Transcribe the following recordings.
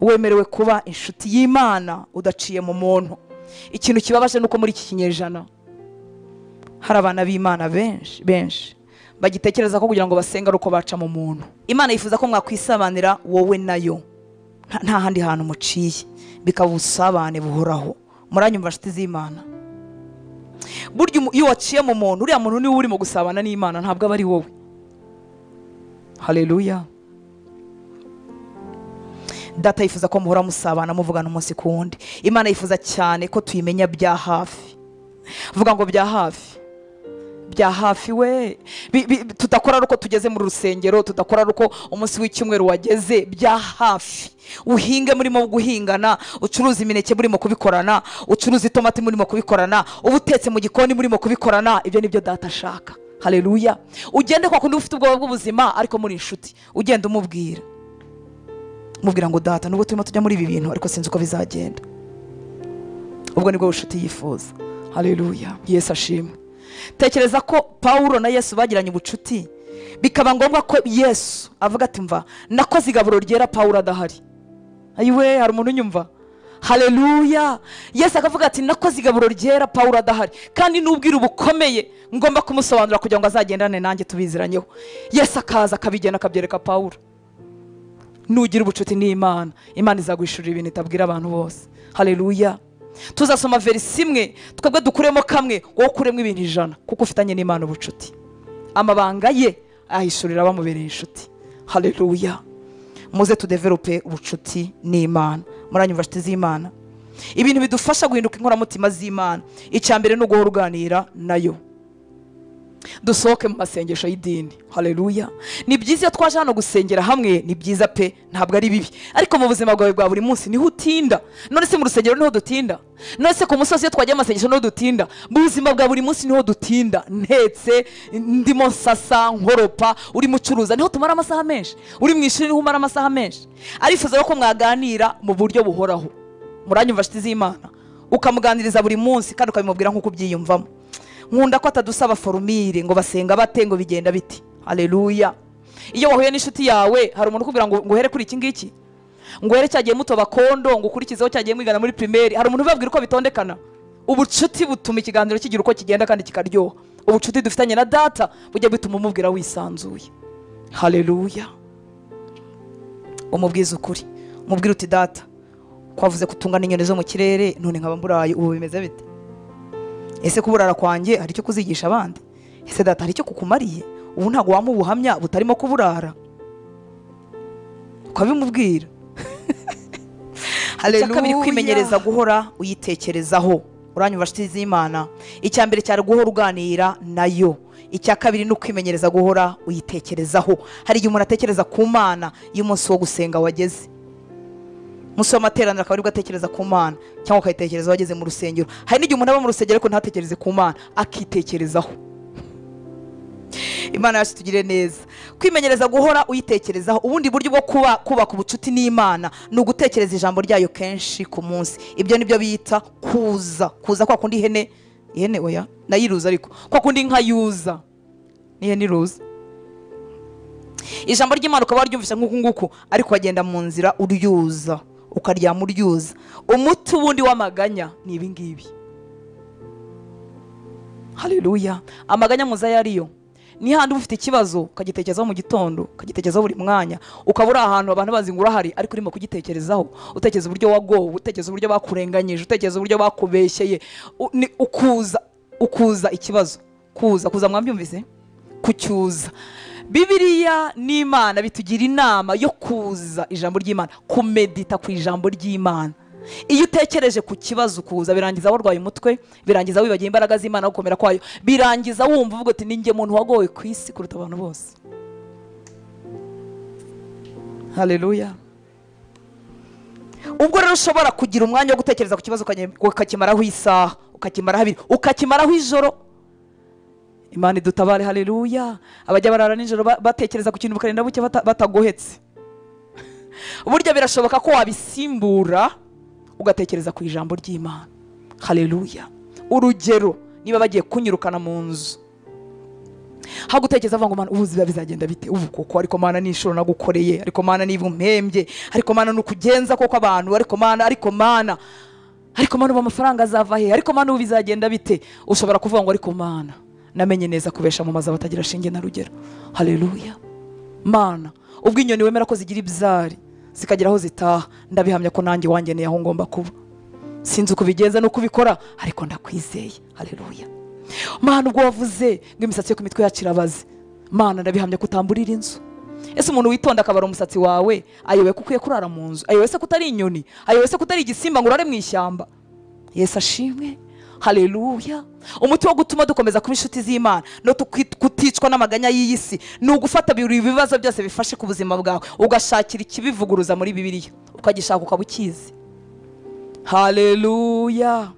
Wemerewe kuba inshuti y'Imana udaciye mu muntu. Ikintu kibabaje nuko muri iki kinyejana hari abana b'Imana benshi benshi bagitekereza ko kugira ngo basenga ari uko baca mu muntu. Imana yifuza ko mwakwisabanira wowe nayo, nta handi hantu muciye, bikaba ubusabane buhoraho. Muranyumva nshuti z'Imana? Burya iyo waciye mu muntu, uriya muntu niwe urimo gusabana n'Imana, ntabwo aba ari wowe. Haleluya. Data yifuza ko muhora musabana, muvugana umunsi ku wundi. Imana yifuza cyane ko tuyimenya bya hafi. Vuga ngo bya hafi. Bya hafi we. Tudakora uko tugeze mu rusengero, tudakora uko umunsi w'icyumweru wageze, bya hafi. Uhinge murimo guhingana, ucuruza imineke murimo kubikorana, ucuruza itomati murimo kubikorana, ubutetse mu gikoni murimo kubikorana. Ibyo nibyo data ashaka. Haleluya. Ugende kwa kundi ufite ubwoba bw'ubuzima ariko muri inshuti, ugenda umubwira. Mubwira ngo data nubwo turimo tujya muri ibi bintu ariko sinzi uko bizagenda. Ubwo nibwo bushuti yifuza. Haleluya. Yesu ashimwe. Tekereza ko Paulo na Yesu bagiranye ubucuti, bikaba ngombwa ko Yesu avuga ati mva nakoze igaburo ryera Paulo adahari. Ayiwe, hari umuntu unyumva? Haleluya. Yesu akavuga ati nakoze igaburo ryera Paulo adahari, kandi n'ubwira ubukomeye ngomba kumusobanura kugira ngo azagendane nanjye tubiziranyeho. Yesu akaza akabigena akabyereka Paulo. Nugira ubucuti n'Imana, Imana izaguhishurira ibintu itabwira abantu bose. Haleluya. Tuzasoma verisi imwe twebwe dukuremo kamwe, wowe ukuremo ibintu 100, kuko ufitanye n'Imana ubucuti. Amabanga ye ahishurira abamubereye inshuti. Haleluya. Muze tudevelope ubucuti n'Imana. Muranyumva nshuti z'Imana? Ibintu bidufasha guhinduka inkoramutima z'Imana, icya mbere ni uguhora uganira nayo. Dusohoke mu masengesho y'idini. Haleluya. Ni byiza iyo twaje hano gusengera hamwe, ni byiza pe, ntabwo ari bibi, ariko mu buzima bwawe bwa buri munsi niho utinda. None se mu rusengero niho dutinda? None se ku musozi iyo twagiye amasengesho niho dutinda? Mu buzima bwa buri munsi niho dutinda. Ntetse, ndimo nsasa, nkoropa, uri mucuruza, niho tumara amasaha menshi. Uri mu ishuri niho umara amasaha menshi. Arifuza ko mwaganira mu buryo buhoraho. Muranyumva nshuti z'Imana? Ukamuganiriza buri munsi kandi ukabimubwira nk'uko ubyiyumvamo. Nkunda ko atadusaba forumire ngo basenga bate ngo bigenda biti. Haleluya. Iyo wahuye n'inshuti yawe, hari umuntu ukubwira ngo uhere kuri iki ngiki, ngo uhere cyagiye muto bakondo, ngo ukurikizeho cyagiye mwigana muri primaire. Hari umuntu ubabwira uko bitondekana. Ubucuti butuma ikiganiro kigira uko kigenda kandi kikaryoha. Ubucuti dufitanye na data bujya bituma umubwira wisanzuye. Haleluya. Umubwiza ukuri, umubwira uti data kwavuze kutungana inyoni zo mu kirere, none nkaba mburaye, ubu bimeze bite? Ese kuburara kwanjye hari icyo kuzigisha abandi? Ese data hari icyo kukumariye? Ubu ntago wampa ubuhamya butarimo kuburara? Ukabimubwira. Haleluya. Kabiri, kwimenyereza guhora uyitekerezaho. Uranyumva nshuti z'Imana? Icya mbere cyari guhora uganira nayo. Icya kabiri ni ukwimenyereza guhora uyitekerezaho. Hari igihe umuntu atekereza ku Mana iyo umunsi wo gusenga wageze. Umunsi w'amateraniro akaba aribwo atekereza ku Mana, cyangwa akayitekereza wageze mu rusengero. Hari n'igihe umuntu aba mu rusengero ariko ntatekereze ku Mana, akitekerezaho. Imana yacu tugire neza. Kwimenyereza guhora uyitekerezaho. Ubundi buryo bwo kubaka ubucuti n'Imana ni ugutekereza ijambo ryayo kenshi ku munsi. Ibyo nibyo bita kuza. Kuza kwa kundi ihene, ihene oya, nayiruza ariko kwa kundi inka yuza. Ni ihene iruza. Ijambo ry'Imana ukaba waryumvise nk'uku nguku, ariko wagenda mu nzira uryuza, ukaryama uryuza. Umuti wundi w'amaganya ni ibi ngibi. Haleluya. Amaganya muza yariyo. Ni handi ufite ikibazo ukagitekerezaho mu gitondo, ukagitekerezaho buri mwanya, ukaba uri ahantu abantu bazi ngo urahari ariko urimo kugitekerezaho, utekereza uburyo wagowe, utekereza uburyo bakurenganyije, utekereza uburyo bakubeshyeye, ukuza ikibazo. Kuza mwambyumvise? Kucyuza. Bibiliya n'Imana bitugira inama yo kuza ijambo ry'Imana, kumedita ku ijambo ry'Imana. Iyo utekereje ku kibazo kuza, birangiza warwaye umutwe, birangiza wibagiye imbaraga z'Imana gukomera kwayo, birangiza wumva uvuga uti ninjye muntu wagowe ku isi kuruta abantu bose. Haleluya. Ubwo rero ushobora kugira umwanya wo gutekereza ku kibazo ukakimaraho isaha, ukakimaraho abiri, ukakimaraho ijoro. Imana idutabare. Haleluya. Abajya barara nijoro batekereza ku kintu bukarinda buke batagohetse. Burya birashoboka ko wabisimbura ugatekereza ku ijambo ry'Imana. Haleluya. Urugero, niba bagiye kunyirukana mu nzu, Aho gutekereza avuga ngo Mana ubu bizagenda bite, ubu koko ariko Mana ni inshuro nagukoreye, ariko Mana niba umpembye, ariko Mana nukugenza koko abantu, ariko Mana, ariko Mana, ariko Mana ubu amafaranga azava he, ariko Mana ubu bizagenda bite. Ushobora kuvuga ngo ariko Mana namenye neza kubesha mu mazi abatagira shinge na rugero. Haleluya. Mana ubwo inyoni wemera ko zigira ibyari zikagira aho zitaha, ndabihamya ko nanjye wangeneye aho ngomba kuba. Sinzi uko bigenza no kubikora ariko ndakwizeye. Haleluya. Mana ubwo wavuze ngo imisatsi yo ku mitwe yacu irabaze, Mana ndabihamya ko utamburira inzu. Ese umuntu witonda akabara umusatsi wawe ayobewe ko ukwiye kurara mu nzu, ayobewe se kutari inyoni, ayobewe se kutari igisimba ngo urare mu ishyamba? Yesu ashimwe. Haleluya. Umuti wo gutuma dukomeza kuba inshuti z'Imana no kuticwa n'amaganya y'iyi si ni ugufata buri bibazo byose bifashe ku buzima bwawe ugashakira ikibivuguruza muri Bibiliya, ukagishaka ukaba ukizi. Haleluya.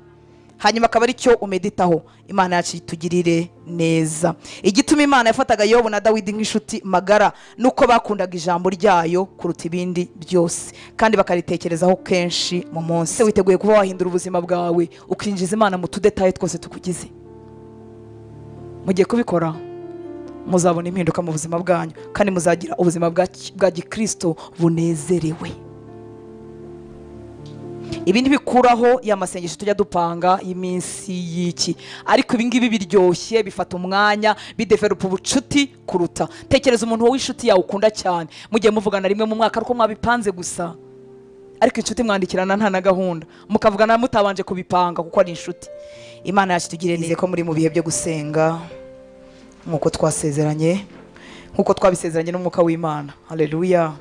Hanyuma akaba aricyo umeditaho. Imana yacu itugirire neza. Igituma Imana yafataga Yobu na Dawidi nk'inshuti magara nuko bakundaga ijambo ryayo kuruta ibindi byose, kandi bakaritekerezaho kenshi mu munsi. Witeguye kuba wahindura ubuzima bwawe ukinjiza Imana mu tudetaye twose tukugize? Mugiye kubikora muzabona impinduka mu buzima bwanyu, kandi muzagira ubuzima bwa gikristo bunezerewe. Ibi ntibikuraho ya masengesho tujya dupanga y'iminsi y'iki, ariko ibi ngibi biryoshye, bifata umwanya, bidevelopa ubucuti kuruta. Tekereza umuntu w'inshuti yawe ukunda cyane, mugiye muvugana rimwe mu mwaka ariko mwabipanze gusa, ariko inshuti mwandikirana nta na gahunda, mukavugana mutabanje kubipanga kuko ari inshuti. Imana yacu itugirire neza. Ko muri mu bihe byo gusenga nkuko twasezeranye, nkuko twabisezeranye n'umwuka w'Imana. Haleluya.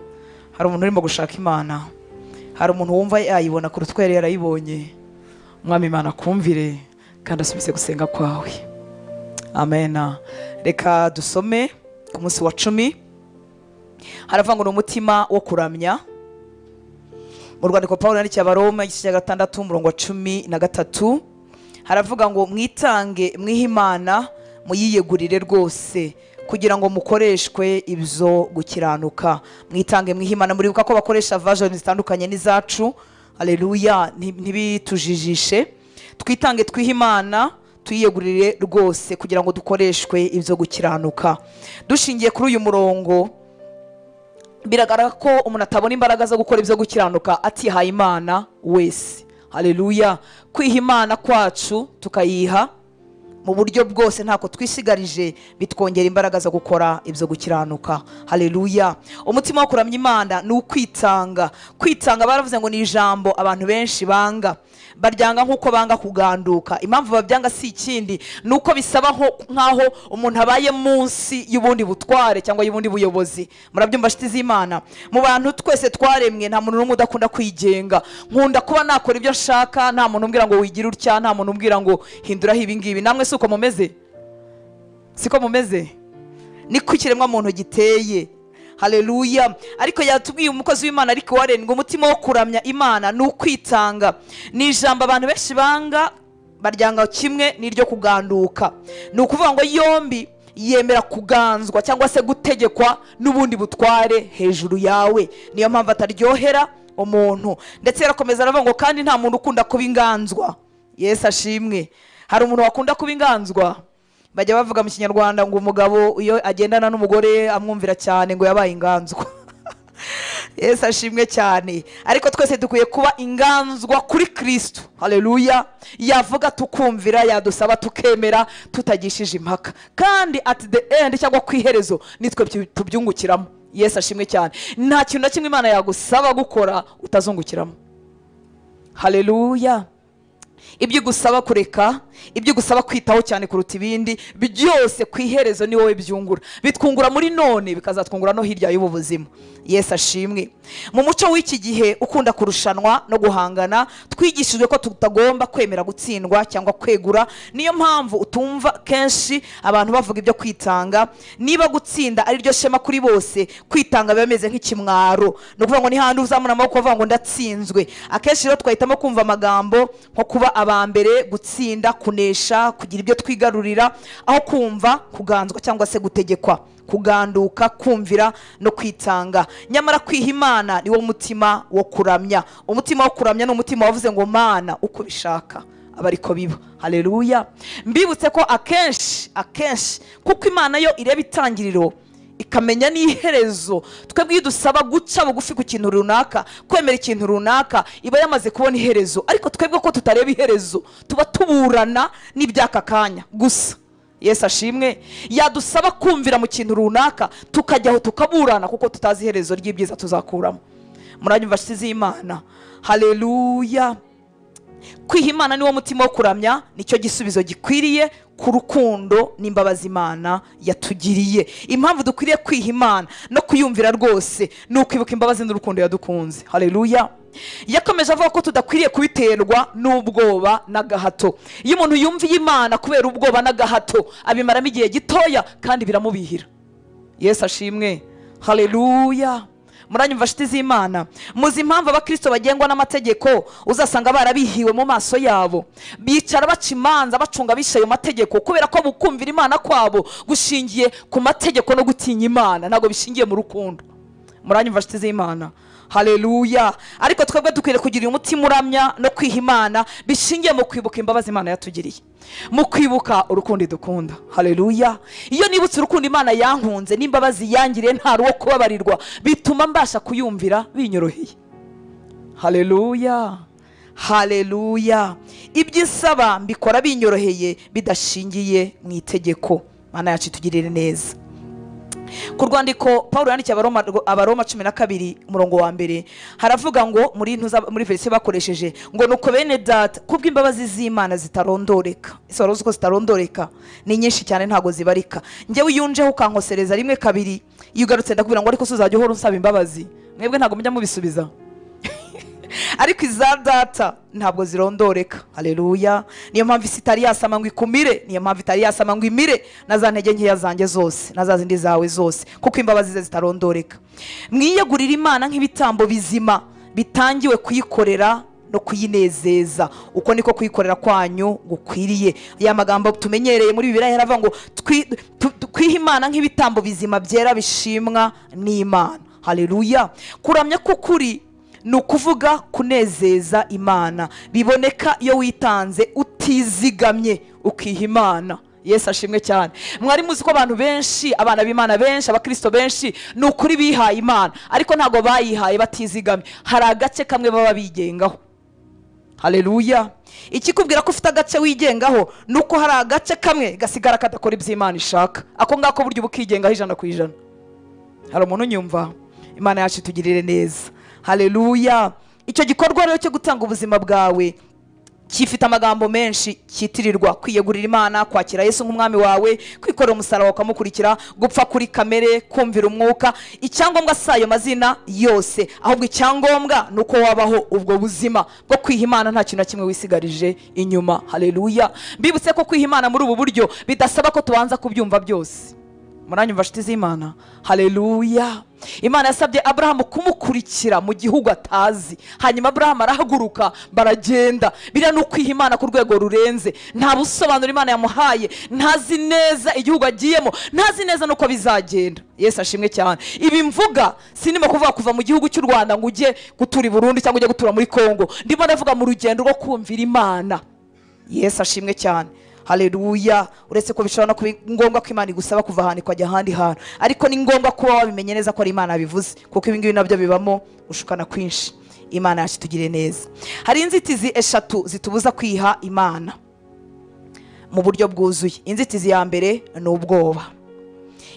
Hari umuntu urimo gushaka Imana, hari umuntu wumva yayibona kuruta uko yari yarayibonye. Mwami Imana akumvire kandi asubize gusenga kwawe. Amen. Reka dusome ku munsi wa 10. Haravuga ngo ni umutima wo kuramya. Mu rwandiko Paulo yandikiye Abaroma igice cya 6 umurongo wa 13, haravuga ngo mwitange mwihe Imana muyiyegurire rwose kugira ngo mukoreshwe ibyo gukiranuka. Mwitange mwihe Imana. Muribuka ko bakoresha version zitandukanye n'izacu. Haleluya. Ntibitujijishe. Twitange twihe Imana tuyiyegurire rwose kugira ngo dukoreshwe ibyo gukiranuka. Dushingiye kuri uyu murongo, biragaragara ko umuntu atabona imbaraga zo gukora ibyo gukiranuka atihaye Imana wese. Haleluya. Kwiha Imana kwacu tukayiha mu buryo bwose ntako twisigarije, bitwongera imbaraga zo gukora ibyo gukiranuka. Haleluya. Umutima wo kuramya Imana ni ukwitanga. Kwitanga baravuze ngo ni ijambo abantu benshi banga, baryanga nkuko banga kuganduka. Impamvu babyanga si ikindi, nuko bisaba nkaho umuntu abaye munsi y'ubundi butware cyangwa y'ubundi buyobozi. Murabyumva nshuti z'Imana? Mu bantu twese twaremwe nta muntu n'umwe udakunda kwigenga. Nkunda kuba nakora ibyo nshaka, nta muntu umbwira ngo wigire utya, nta muntu umbwira ngo hinduraho ibi ngibi. Namwe si uko mumeze? Siko mumeze? Niko ikiremwa muntu giteye. Haleluya. Ariko yatubwiye umukozi w'Imana ariko warendwa umutima wo kuramya Imana ni ukwitanga. Ni ijambo abantu benshi banga, baryanga kimwe n'iryo kuganduka. Ni ukuvuga ngo yombi yemera kuganzwa cyangwa se gutegekwa n'ubundi butware hejuru yawe. Niyo mpamvu ataryohera umuntu. Ndetse yarakomeza aravuga ngo kandi nta muntu ukunda kuba inganzwa. Yesu ashimwe. Hari umuntu wakunda kuba inganzwa? Bajya bavuga mu Kinyarwanda ngo umugabo iyo agendana n'umugore amwumvira cyane ngo yabaye inganzwa. Yesu ashimwe cyane. Ariko twese dukwiye kuba inganzwa kuri Kristo. Haleluya. Yavuga tukumvira, yadusaba tukemera, tutagishije impaka. Kandi at the end cyangwa kwiherezo nitwe tubyungukiramo. Yesu ashimwe cyane. Nta kintu na kimwe Imana yagusaba gukora utazungukiramo. Haleluya. Ibyo gusaba kureka, ibyo gusaba kwitaho cyane kuruta ibindi byose, ku iherezo ni wowe byungura. Bitwungura muri none bikazatwungura no hirya y'ubu buzima. Yesu ashimwe. Mu muco w'iki gihe ukunda kurushanwa no guhangana, twigishijwe ko tutagomba kwemera gutsindwa cyangwa kwegura. Niyo mpamvu utumva kenshi abantu bavuga ibyo kwitanga. Niba gutsinda ari ryo shema kuri bose, kwitanga biba bimeze nk'ikimwaro. Ni ukuvuga ngo ni handi uzamura amaboko ukavuga ngo ndatsinzwe. Akenshi rero twahitamo kumva amagambo nko kuba abambere, gutsinda, kunesha, kugira ibyo twigarurira, aho kumva kuganzwa cyangwa se gutegekwa, kuganduka, kumvira no kwitanga. Nyamara kwiha Imana ni wo mutima wo kuramya. Umutima wo kuramya ni umutima wavuze ngo Mana uko ubishaka aba ariko biba. Haleluya. Mbibutse ko akenshi kuko Imana yo ireba itangiriro ikamenya n'iherezo, twebwe dusaba guca bugufi ku kintu runaka, kwemera ikintu runaka, iba yamaze kubona iherezo. Ariko twebwe ko tutareba iherezo, tuba tuburana n'iby'aka kanya gusa. Yesu ashimwe. Yadusaba kumvira mu kintu runaka, tukajyaho tukaburana kuko tutazi iherezo ry'ibyiza tuzakuramo. Muranyumva nshuti z'Imana? Haleluya. Kwiha Imana niwo mutima wo kuramya, nicyo gisubizo gikwiriye ku rukundo n'imbabazi Imana yatugiriye. Impamvu dukwiriye kwiha Imana no kuyumvira rwose ni ukwibuka imbabazi n'urukundo yadukunze. Haleluya. Yakomeje avuga ko tudakwiriye kubiterwa n'ubwoba n'agahato. Iyo umuntu yumviye Imana kubera ubwoba n'agahato, abimaramo igihe gitoya kandi biramubihira. Yesu ashimwe. Haleluya. Muranyumva nshuti z'Imana? Muzi impamvu abakristo bagengwa n'amategeko uzasanga barabihiwe mu maso yabo, bicara baca imanza bacunga bishe ayo mategeko, kubera ko bukumvira Imana kwabo gushingiye ku mategeko no gutinya Imana, ntabwo bishingiye mu rukundo. Muranyumva nshuti z'Imana? Haleluya. Ariko twebwe dukwiriye kugira umutima uramya no kwiha Imana bishingiye mu kwibuka imbabazi Imana yatugiriye, mu kwibuka urukundo idukunda. Haleluya. Iyo nibutse urukundo Imana yankunze n'imbabazi yangiriye nta ruwo kubabarirwa, bituma mbasha kuyumvira binyoroheye. Haleluya. Haleluya. Ibyo isaba mbikora binyoroheye bidashingiye mu itegeko. Imana yacu itugirire neza. Ku rwandiko Paulo yandikiye Abaroma 12 umurongo wa mbere, haravuga ngo muri verse bakoresheje ngo nuko bene data kubw'imbabazi z'Imana zitarondoreka. Ese wari uzi ko zitarondoreka? Ni nyinshi cyane ntago zibarika. Njyewe yunjeho ukankosereza rimwe kabiri, iyo ugarutse ndakubwira ngo ariko uzajya uhora unsaba imbabazi. Mwebwe ntago mujya mubisubiza. Ariko iza data ntabwo zirondoreka. Haleluya. Niyo mpamvu isi itari yasama ngo ikumire, niyo mpamvu itari yasama ngo imire na za ntege nkeya zanjye zose na za zindi zawe zose, kuko imbabazi ze zitarondoreka. Mwiyegurira Imana nk'ibitambo bizima bitangiwe kuyikorera no kuyinezeza, uko niko kuyikorera kwanyu gukwiriye. Ya magambo tumenyereye muri Bibiliya yaravuga ngo twiha Imana nk'ibitambo bizima byera bishimwa n'Imana. Haleluya. Kuramya k'ukuri ni ukuvuga kunezeza Imana, biboneka iyo witanze utizigamye ukiha Imana. Yesu ashimwe cyane. Mwari muzi ko abantu benshi, abana b'Imana benshi, abakristo benshi ni ukuri bihaye Imana, ariko ntago bayihaye batizigamye. Hari agace kamwe baba bigengaho. Haleluya. Ikikubwira ko ufite agace wigengaho nuko hari agace kamwe gasigara kadakora ibyo Imana ishaka. Ako ngako buryo bukigengaho 100%. Hari umuntu unyumva? Imana yacu itugirire neza. Haleluya. Icyo gikorwa rero cyo gutanga ubuzima bwawe kifite amagambo menshi cyitirirwa: kwiyegurira Imana, kwakira Yesu nk'umwami wawe, kwikorera umusaraba ukamukurikira, gupfa kuri kamere, kumvira umwuka. Icyangombwa si ayo mazina yose, ahubwo icyangombwa ni uko wabaho ubwo buzima bwo kwiha Imana nta kintu na kimwe wisigarije inyuma. Haleluya. Mbibutse ko kwiha Imana muri ubu buryo bidasaba ko tubanza kubyumva byose. Muranyumva nshuti z'Imana? Haleluya. Imana yasabye Abrahamu kumukurikira mu gihugu atazi, hanyuma Abrahamu arahaguruka baragenda. Biriya ni ukwiha Imana ku rwego rurenze. Nta busobanuro Imana yamuhaye, ntazi neza igihugu agiyemo, ntazi neza nuko bizagenda. Yesu ashimwe cyane. Ibi mvuga sinimo kuvuga kuva mu gihugu cy'u Rwanda ngo ujye gutura i Burundi cyangwa ujye gutura muri Kongo. Ndimo ndavuga mu rugendo rwo kumvira Imana. Yesu ashimwe cyane. Haleluya. Uretse ko bishobora no kuba ngombwa ko Imana igusaba kuva ahantu ikajya ahandi hantu, ariko ni ngombwa kuba wabimenye neza ko ari Imana yabivuze, kuko ibi ngibi nabyo bibamo gushukana kwinshi. Imana yacu itugirire neza. Hari inzitizi eshatu zitubuza kwiha Imana mu buryo bwuzuye. Inzitizi ya mbere ni ubwoba,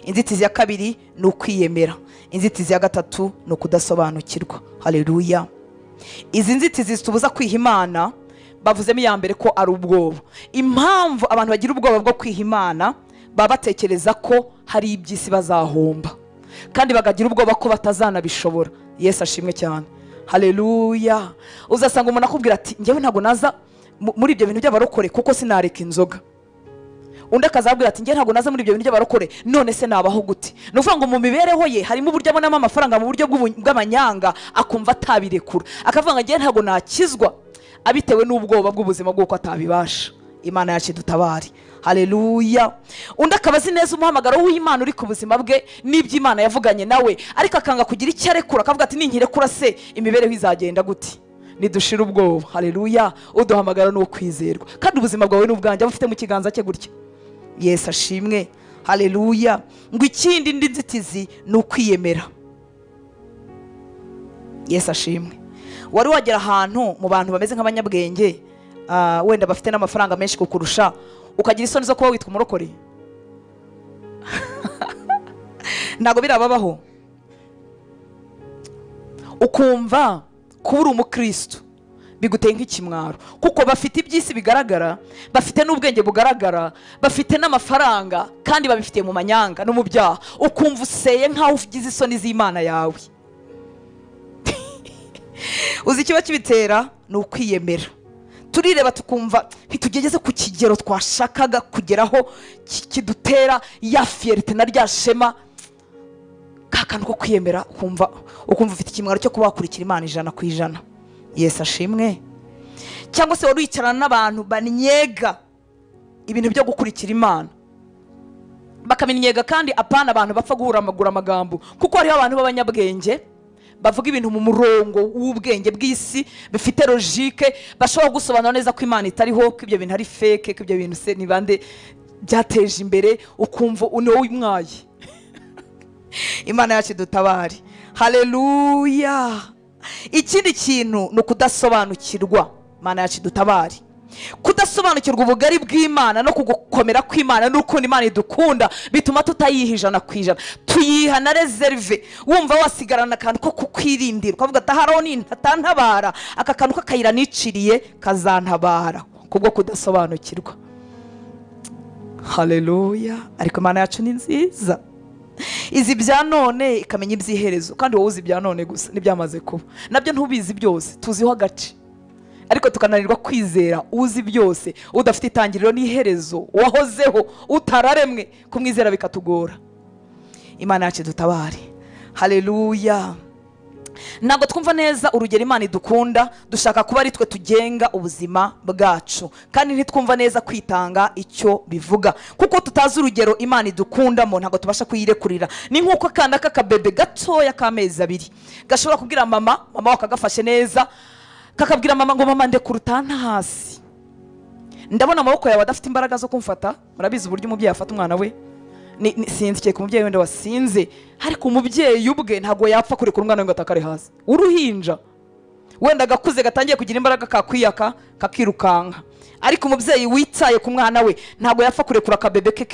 inzitizi ya kabiri ni ukwiyemera, inzitizi ya gatatu ni ukudasobanukirwa. Haleluya. Izi nzitizi zitubuza kwiha Imana, bavuzemo iya mbere ko ari ubwoba. Impamvu abantu bagira ubwoba bwo kwiha Imana, baba batekereza ko hari iby'isi bazahomba, kandi bakagira ubwoba ko batazanabishobora. Yesu ashimwe cyane. Haleluya. Uzasanga umuntu akubwira ati njyewe ntabwo naza muri ibyo bintu by'abarokore kuko sinareka inzoga. Undi akazabwira ati njye ntabwo naza muri ibyo bintu by'abarokore, none se nabaho gute? Ni ukuvuga ngo mu mibereho ye harimo uburyo abonamo amafaranga mu buryo bw'amanyanga, akumva atabirekura, akavuga ngo njye ntabwo nakizwa, abitewe n'ubwoba bw'ubuzima bw'uko atabibasha. Imana yacu idutabare. Haleluya. Undi akaba azi neza umuhamagaro w'Imana uri ku buzima bwe n'ibyo Imana yavuganye nawe, ariko akanga kugira icyo arekura, akavuga ati ninkirekura se imibereho izagenda gute? Nidushira ubwoba. Haleluya. Uduhamagara ni ukwizerwa, kandi ubuzima bwawe n'ubwanjye abufite mu kiganza cye gutya. Yesu ashimwe. Haleluya. Ngo ikindi ndi nzitizi ni ukwiyemera. Yesu ashimwe. Wari wagera ahantu mu bantu bameze nk'abanyabwenge, wenda bafite n'amafaranga menshi kukurusha, ukagira isoni zo kuba witwa umurokore? Ntabwo birababaho. Ukumva kuba uri umukristo biguteye nk'ikimwaro, kuko bafite iby'isi bigaragara, bafite n'ubwenge bugaragara, bafite n'amafaranga, kandi babifitiye mu manyanga no mu byaha. Ukumva useye nk'aho ugize isoni z'Imana yawe. Uzi ikiba kibitera? Ni ukwiyemera. Turireba tukumva ntitugeze ku kigero twashakaga kugeraho, kidutera ya fierté na rya shema, ka kantu ko kwiyemera. Ukumva ufite ikimwaro cyo kuba wakurikira Imana 100%. Yesu ashimwe. Cyangwa se wari wicarana n'abantu banyega ibintu byo gukurikira Imana, bakamenyega, kandi apana abantu bapfa guhura amaguru amagambo, kuko hariho abantu b'abanyabwenge bavuga ibintu mu murongo w'ubwenge bw'isi bifite logique, bashobora gusobanura neza ko Imana itariho, ko ibyo bintu ari fake, ko ibyo bintu se ni bande byateje imbere. Ukumva uno wimwaye. Imana yacu dutabare. Haleluya. Ikindi kintu ni ukudasobanukirwa. Imana yacu dutabare. Kudasobanukirwa ubugari bw'Imana no kugukomera kw'Imana n'ukuntu Imana idukunda bituma tutayiha 100%. Tuyiha na reserve. Wumva wasigarana akantu ko kukwirindira, ukavuga ati ahari nintantabara, aka kantu k'akayira niciriye kazantabara, kubwo kudasobanukirwa. Haleluya. Ariko Imana yacu ni nziza, izi bya none ikamenya iby'iherezo, kandi wowe uzi ibya none gusa n'ibyamaze kuba nabyo ntubizi byose, tuziho agace, ariko tukananirwa kwizera uzi byose, udafite itangiriro n'iherezo, wahozeho, utararemwe. Kumwizera bikatugora. Imana yacu dutabare. Haleluya. Ntabwo twumva neza urugero Imana idukunda, dushaka kuba ari twe tugenga ubuzima bwacu, kandi ntitwumva neza kwitanga icyo bivuga, kuko tutazi urugero Imana idukundamo, ntabwo tubasha kuyirekurira. Ni nk'uko akana k'akabebe gatoya k'amezi 2 gashobora kubwira mama, mama wakagafashe neza, kakabwira mama ngo mama ndekura utanta hasi, ndabona amaboko yawe adafite imbaraga zo kumfata. Murabizi uburyo umubyeyi afata umwana we. Sinzi ku mubyeyi wenda wasinze, ariko umubyeyi ubwe ntabwo yapfa kurekura umwana we ngo atakare hasi. Uruhinja wenda gakuze gatangiye kugira imbaraga kakwiyaka kakirukanka, ariko umubyeyi witaye ku mwana we ntabwo yapfa kurekura akabebe ke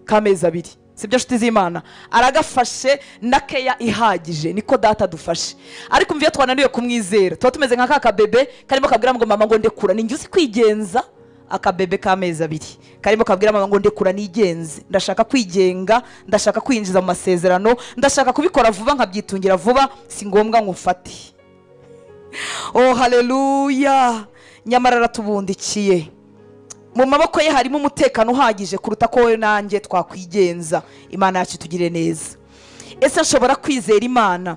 k'amezi 2. Sibyo nshuti z'Imana? Aragafashe na keya ihagije, niko data dufashe. Ariko mviye twananiwe kumwizera, tuba tumeze nka kakabebe karimo kabwira ngo mama ngo ndekura, ninjye uzi kwigenza. Akabebe k'amezi 2 karimo kabwira mama ngo ndekura nigenze, ndashaka kwigenga, ndashaka kwinjiza mu masezerano, ndashaka kubikora vuba nkabyitungira vuba, si ngombwa ngo mfate. Oh haleluya. Nyamara aratubundikiye, mu maboko ye harimo umutekano uhagije kuruta ko wowe nanjye twakwigenza. Imana yacu tugire neza. Ese nshobora kwizera Imana?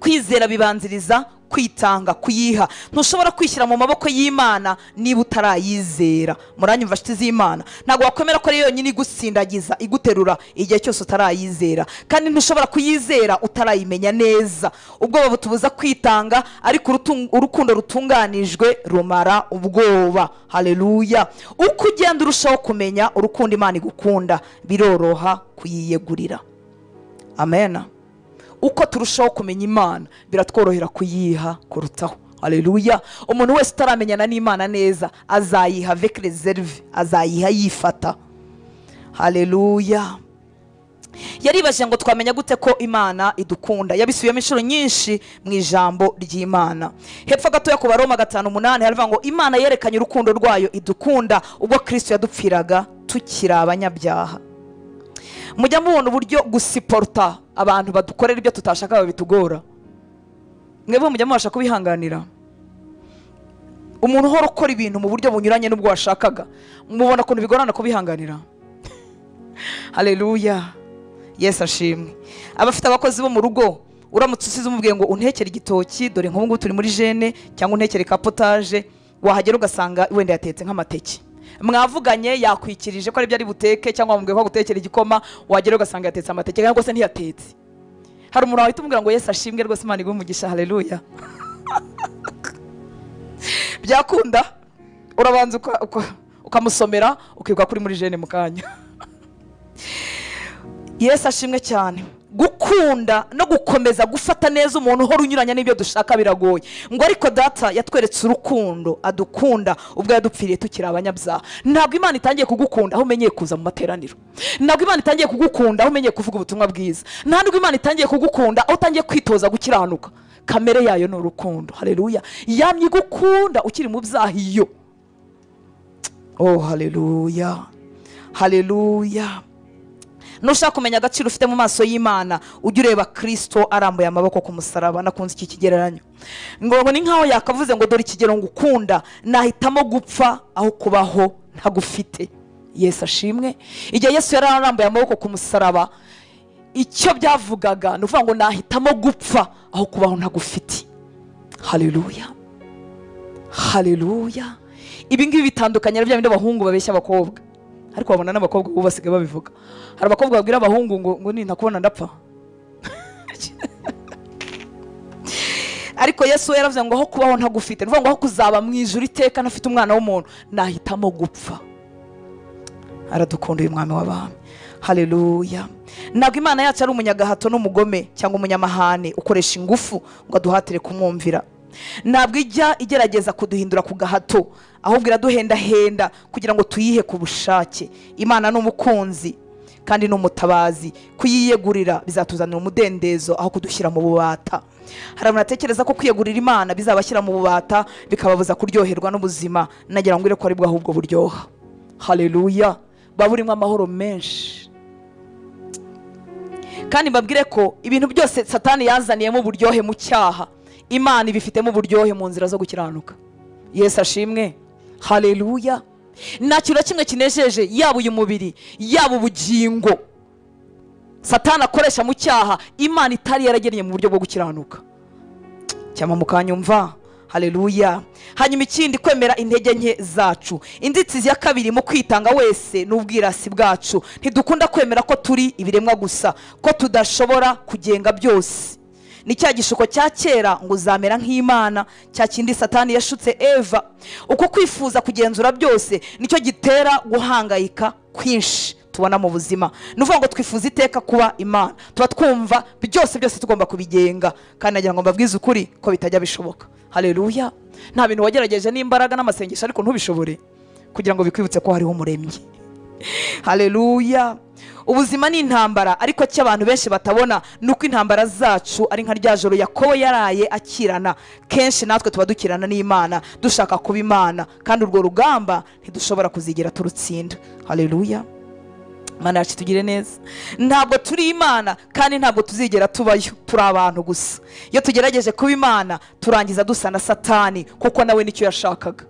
Kwizera bibanziriza kwitanga, kuyiha. Ntushobora kwishyira mu maboko y'Imana niba utarayizera. Muranyumva nshuti z'Imana? Ntabwo wakwemera ko ari yonyine igusindagiza, iguterura igihe cyose utarayizera, kandi ntushobora kuyizera utarayimenya neza. Ubwoba butubuza kwitanga, ariko urukundo rutunganijwe rumara ubwoba. Haleluya. Uko ugenda urushaho kumenya urukundo Imana igukunda, biroroha kuyiyegurira. Amen. Uko turushaho kumenya Imana biratworohera kuyiha kurutaho. Haleluya. Umuntu wese utaramenyana n'Imana neza azayiha avec reserve, azayiha yifata. Haleluya. Yaribajije ngo twamenya gute ko Imana idukunda. Yabisubiyemo inshuro nyinshi mu ijambo ry'Imana. Hepfo gatoya ku Baroma 5:8 haravuga ngo Imana yerekanye urukundo rwayo idukunda ubwo Kristo yadupfiraga tukiri abanyabyaha. Mujya mubona uburyo gusiporta abantu badukorera ibyo tutashaka babitugora. Mwebwe mujya mubasha kubihanganira? Umuntu uhora ukora ibintu mu buryo bunyuranye n'ubwo washakaga, mubona ukuntu bigorana kubihanganira. Haleluya. Yesu ashimwe. Abafite abakozi bo mu rugo, uramutse usize umubwiye ngo untekere igitoki, dore nk'ubu ngubu turi muri jene, cyangwa untekere ka potage, wahagera ugasanga wenda yatetse nk'amateke. Mwavuganye yakwikirije ko ari byo ari buteke, cyangwa wamubwiye ko agutekera igikoma, wagera ugasanga yatetse amateke cyangwa se ntiyatetse. Hari umuntu wahita umubwira ngo Yesu ashimwe rwose, Imana iguhe umugisha. Haleluya. Byakunda urabanza ukamusomera ukibuka kuri muri jeûne mu kanya. Yesu ashimwe cyane. Gukunda no gukomeza gufata neza umuntu uhora unyuranya n'ibyo dushaka biragoye. Ngo ariko data yatweretse urukundo adukunda ubwo yadupfiriye tukiri abanyabyaha. Ntabwo Imana itangiye kugukunda aho umenyeye kuza mu materaniro. Ntabwo Imana itangiye kugukunda aho umenyeye kuvuga ubutumwa bwiza. Ntabwo Imana itangiye kugukunda aho utangiye kwitoza gukiranuka. Kamere yayo ni urukundo. Haleluya. Yamye igukunda ukiri mu byaha iyo. Oh haleluya. Haleluya. Nushaka kumenya agaciro ufite mu maso y'Imana, ujye ureba Kristo arambuye amaboko ku musaraba. Nakunze iki kigereranyo. Ngo ni nkaho yakavuze ngo dore ikigero ngukunda, nahitamo gupfa aho kubaho ntagufite. Yesu ashimwe. Igihe Yesu yari arambuye amaboko ku musaraba, icyo byavugaga ni ukuvuga ngo nahitamo gupfa aho kubaho ntagufite. Haleluya. Haleluya. Ibi ngibi bitandukanye na bya bindi abahungu babeshya abakobwa. Ariko babona n'abakobwa ubu basigaye babivuga. Hari abakobwa babwira abahungu ngo nintakubona ndapfa. Ariko Yesu yaravuze ngo aho kubaho ntagufite, ni ukuvuga ngo aho kuzaba mu ijuru iteka ntafite umwana w'umuntu, nahitamo gupfa. Aradukunda uyu mwami w'abami. Haleluya. Ntabwo Imana yacu ari umunyagahato n'umugome cyangwa umunyamahane ukoresha ingufu ngo aduhatire kumwumvira. Ntabwo ijya igerageza kuduhindura ku gahato, ahubwo iraduhendahenda kugira ngo tuyihe ku bushake. Imana ni umukunzi kandi ni umutabazi. Kuyiyegurira bizatuzanira umudendezo aho kudushyira mu bubata. Hari abantu batekereza ko kwiyegurira Imana bizabashyira mu bubata bikababuza kuryoherwa n'ubuzima. Nagira ngo ko aribwo ahubwo buryoha. Haleluya. Baburimo amahoro menshi. Kandi mbabwire ko ibintu byose Satani yazaniyemo uburyohe mu cyaha, Imana ibifitemo uburyohe mu nzira zo gukiranuka. Yesu ashimwe. Haleluya. Nta kintu kimwe kinejeje yaba uyu mubiri yaba ubugingo Satani akoresha mu cyaha Imana itari yaragennye mu buryo bwo gukiranuka. Cyama mukanyumva. Haleluya. Hanyuma ikindi, kwemera intege nke zacu. Inzitizi ya kabiri mu kwitanga wese n'ubwirasi bwacu. Ntidukunda kwemera ko turi ibiremwa gusa, ko tudashobora kugenga byose. Ni cya gishuko cya kera ngo uzamera nk'Imana, cya kindi Satani yashutse Eva. Uko kwifuza kugenzura byose nicyo gitera guhangayika kwinshi tubona mu buzima. Ni ukuvuga ngo twifuza iteka kuba Imana, tuba twumva byose byose tugomba kubigenga, kandi nagira ngo mbabwize ukuri ko bitajya bishoboka. Haleluya. Nta bintu wagerageje n'imbaraga n'amasengesho ariko ntubishobore, kugira ngo bikwibutse ko hariho umuremyi. Haleluya. Ubuzima ni intambara, ariko cyo abantu benshi batabona nuko intambara zacu ari nka rya joro Yakobo yaraye akirana. Kenshi natwe tuba dukirana n'Imana, dushaka kuba Imana, kandi urwo rugamba ntidushobora kuzigera turutsinda. Haleluya. Imana yacu tugire neza. Ntabwo turi Imana kandi ntabwo tuzigera tubayo, turi abantu gusa. Iyo tugerageje kuba Imana turangiza dusa na Satani, kuko nawe nicyo yashakaga.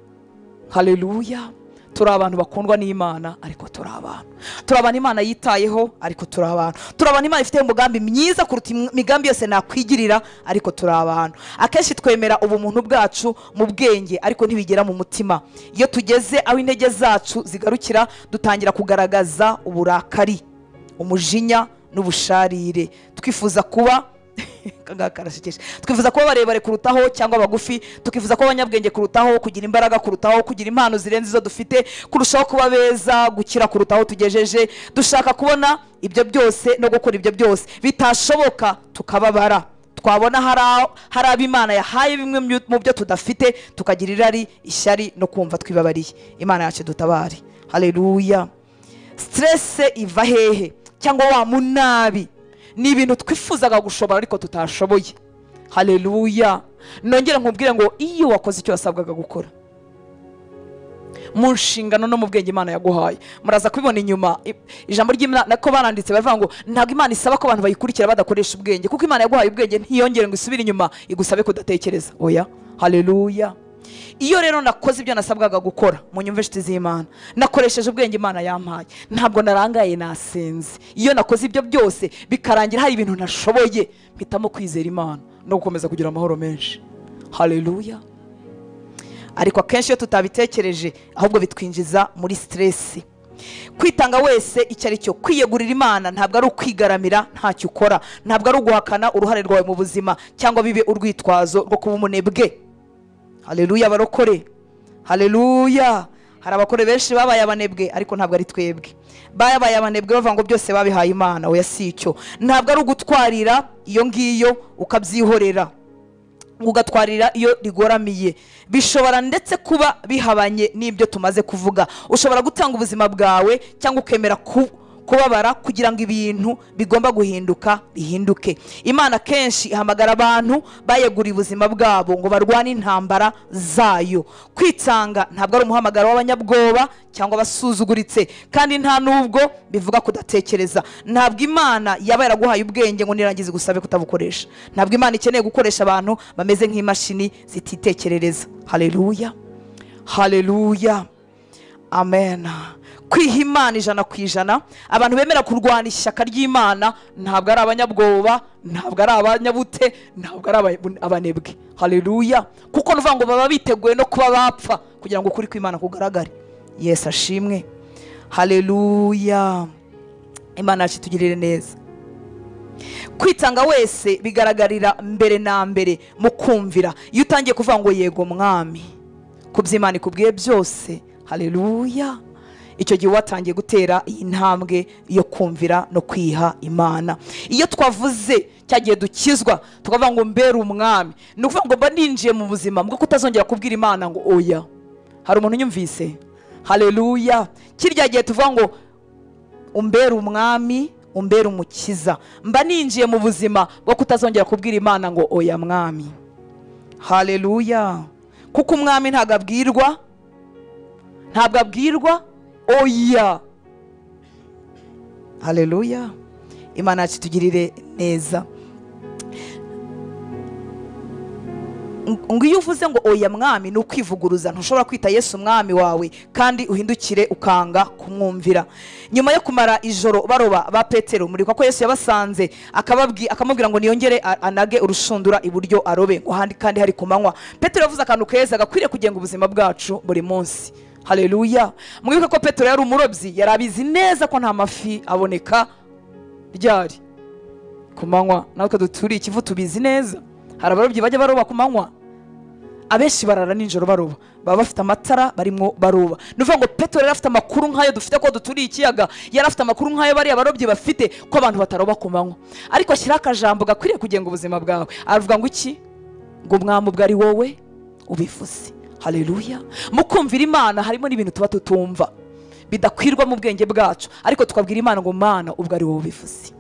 Haleluya. Turi abantu bakundwa n'Imana ariko turi abantu. Turi abantu Imana yitayeho ariko turi abantu. Turi abantu Imana ifite umugambi mwiza kuruta imigambi yose nakwigirira ariko turi abantu. Akenshi twemera ubumuntu bwacu mu bwenge ariko ntibigera mu mutima. Iyo tugeze aho intege zacu zigarukira dutangira kugaragaza uburakari, umujinya n'ubusharire. Twifuza kuba twifuza kuba barebare kurutaho cyangwa bagufi, tukifuza kuba abanyabwenge kurutaho, kugira imbaraga kurutaho, kugira impano zirenze izo dufite, kurushaho kuba beza, gukira kurutaho tugejeje. Dushaka kubona ibyo byose no gukora ibyo byose, bitashoboka tukababara. Twabona hari abo Imana yahaye bimwe mu byo tudafite, tukagira irari, ishyari no kumva twibabariye. Imana yacu dutabare. Haleluya. Stress iva hehe? Cyangwa wa munabi ni ibintu twifuzaga gushobora ariko tutashoboye. Haleluya. Nongera nkubwire ngo iyo wakoze icyo wasabwaga gukora mu nshingano no mu bwenge Imana yaguhaye, muraza kubibona inyuma. Ijambo ry'Imana ko baranditse baravuga ngo ntabwo Imana isaba ko abantu bayikurikira badakoresha ubwenge, kuko Imana yaguhaye ubwenge ntiyongere ngo isubire inyuma igusabe kudatekereza. Oya. Haleluya. Iyo rero nakoze ibyo nasabwaga gukora mu nyumve inshuti z'Imana, nakoresheje ubwenge Imana yampaye, ntabwo narangaye, nasenze. Iyo nakoze ibyo byose bikarangira hari ibintu nashoboye, mpitamo kwizera Imana no gukomeza kugira amahoro menshi. Haleluya. Ariko akenshi iyo tutabitekereje ahubwo bitwinjiza muri stress. Kwitanga wese icyo ari cyo, kwiyegurira Imana ntabwo ari ukwigaramira ntacyo ukora, ntabwo ari uguhakana uruhare rwawe mu buzima cyangwa bibe urwitwazo rwo kuba umunebwe. Haleluya barokore. Haleluya. Hari abakore benshi babaye abanebwe, ariko ntabwo ari twebwe babaye abanebwe bavuga ngo byose babihaye Imana. Oya, si icyo. Ntabwo ari ugutwarira iyo ngiyo ukabyihorera, ugatwarira iyo rigoramiye. Bishobora ndetse kuba bihabanye n'ibyo tumaze kuvuga. Ushobora gutanga ubuzima bwawe cyangwa ukemera kubabara kugira ngo ibintu bigomba guhinduka bihinduke. Imana kenshi ihamagara abantu bayeguriye ubuzima bwabo ngo barwane intambara zayo. Kwitanga ntabwo ari umuhamagaro w'abanyabwoba cyangwa abasuzuguritse, kandi nta nubwo bivuga kudatekereza. Ntabwo Imana yaba yaraguhaye ubwenge ngo nirangize gusabe kutabukoresha. Ntabwo Imana ikeneye gukoresha abantu bameze nk'imashini zititekerereza. Haleluya, haleluya, amen. Kwiha Imana 100%. Abantu bemera kurwana ishyaka ry'Imana ntabwo ari abanyabwoba, ntabwo ari abanyabute, ntabwo ari abanebwe. Haleluya. Kuko nuvuga ngo baba biteguye no kuba bapfa kugira ngo ukuri kw'Imana kugaragare. Yesu ashimwe. Haleluya. Imana yacu itugirire neza. Kwitanga wese bigaragarira mbere na mbere mu kumvira. Iyo utangiye kuvuga ngo yego mwami ku by'Imana ikubwiye byose, haleluya, icyo gihe watangiye gutera iyi ntambwe yo kumvira no kwiha Imana. Iyo twavuze cyagiye dukizwa tukavuga ngo mbere umwami, ni ukuvuga ngo mba ninjiye mu buzima bwo kutazongera kubwira Imana ngo oya. Hari umuntu unyumvise? Haleluya. Kirya gihe tuvuga ngo umbere umwami, umbere umukiza, mba ninjiye mu buzima bwo kutazongera kubwira Imana ngo oya mwami. Haleluya. Kuko umwami ntabwo abwirwa, ntabwo abwirwa oya. Haleluya. Imana yacu itugirire neza. Ngo iyo uvuze ngo oya mwami ni ukwivuguruza. Ntushobora kwita Yesu umwami wawe kandi uhindukire ukanga kumwumvira. Nyuma yo kumara ijoro baroba ba Petero, muri ko Yesu yabasanze akamubwira ngo niyongere anage urushundura iburyo arobe, ngo handi kandi hari kumanywa. Petero yavuze akantu keza gakwiriye kugenga ubuzima bwacu buri munsi. Haleluya. Mwibuke ko Petero yari umurobyi, yarabizi neza ko nta mafi aboneka ryari ku manywa. Natwe duturiye ikivu tubizi neza. Hari abarobyi bajya baroba ku manywa, abenshi barara nijoro baroba, baba bafite amatara barimo baroba. Ni ukuvuga ngo Petero yari afite amakuru nk'ayo dufite ko duturiye ikiyaga, yari afite amakuru nk'ayo bariya abarobyi bafite ko abantu bataroba ku manywa. Ariko ashyiraho akajambo gakwiriye kugenga ubuzima bwawe. Aravuga ngo iki? Ngo umwami ubwo ari wowe ubivuze. Haleluya. Mu kumvira Imana harimo n'ibintu tuba tutumva bidakwirwa mu bwenge bwacu, ariko tukabwira Imana ngo Mana ubwo ari wowe ubivuze,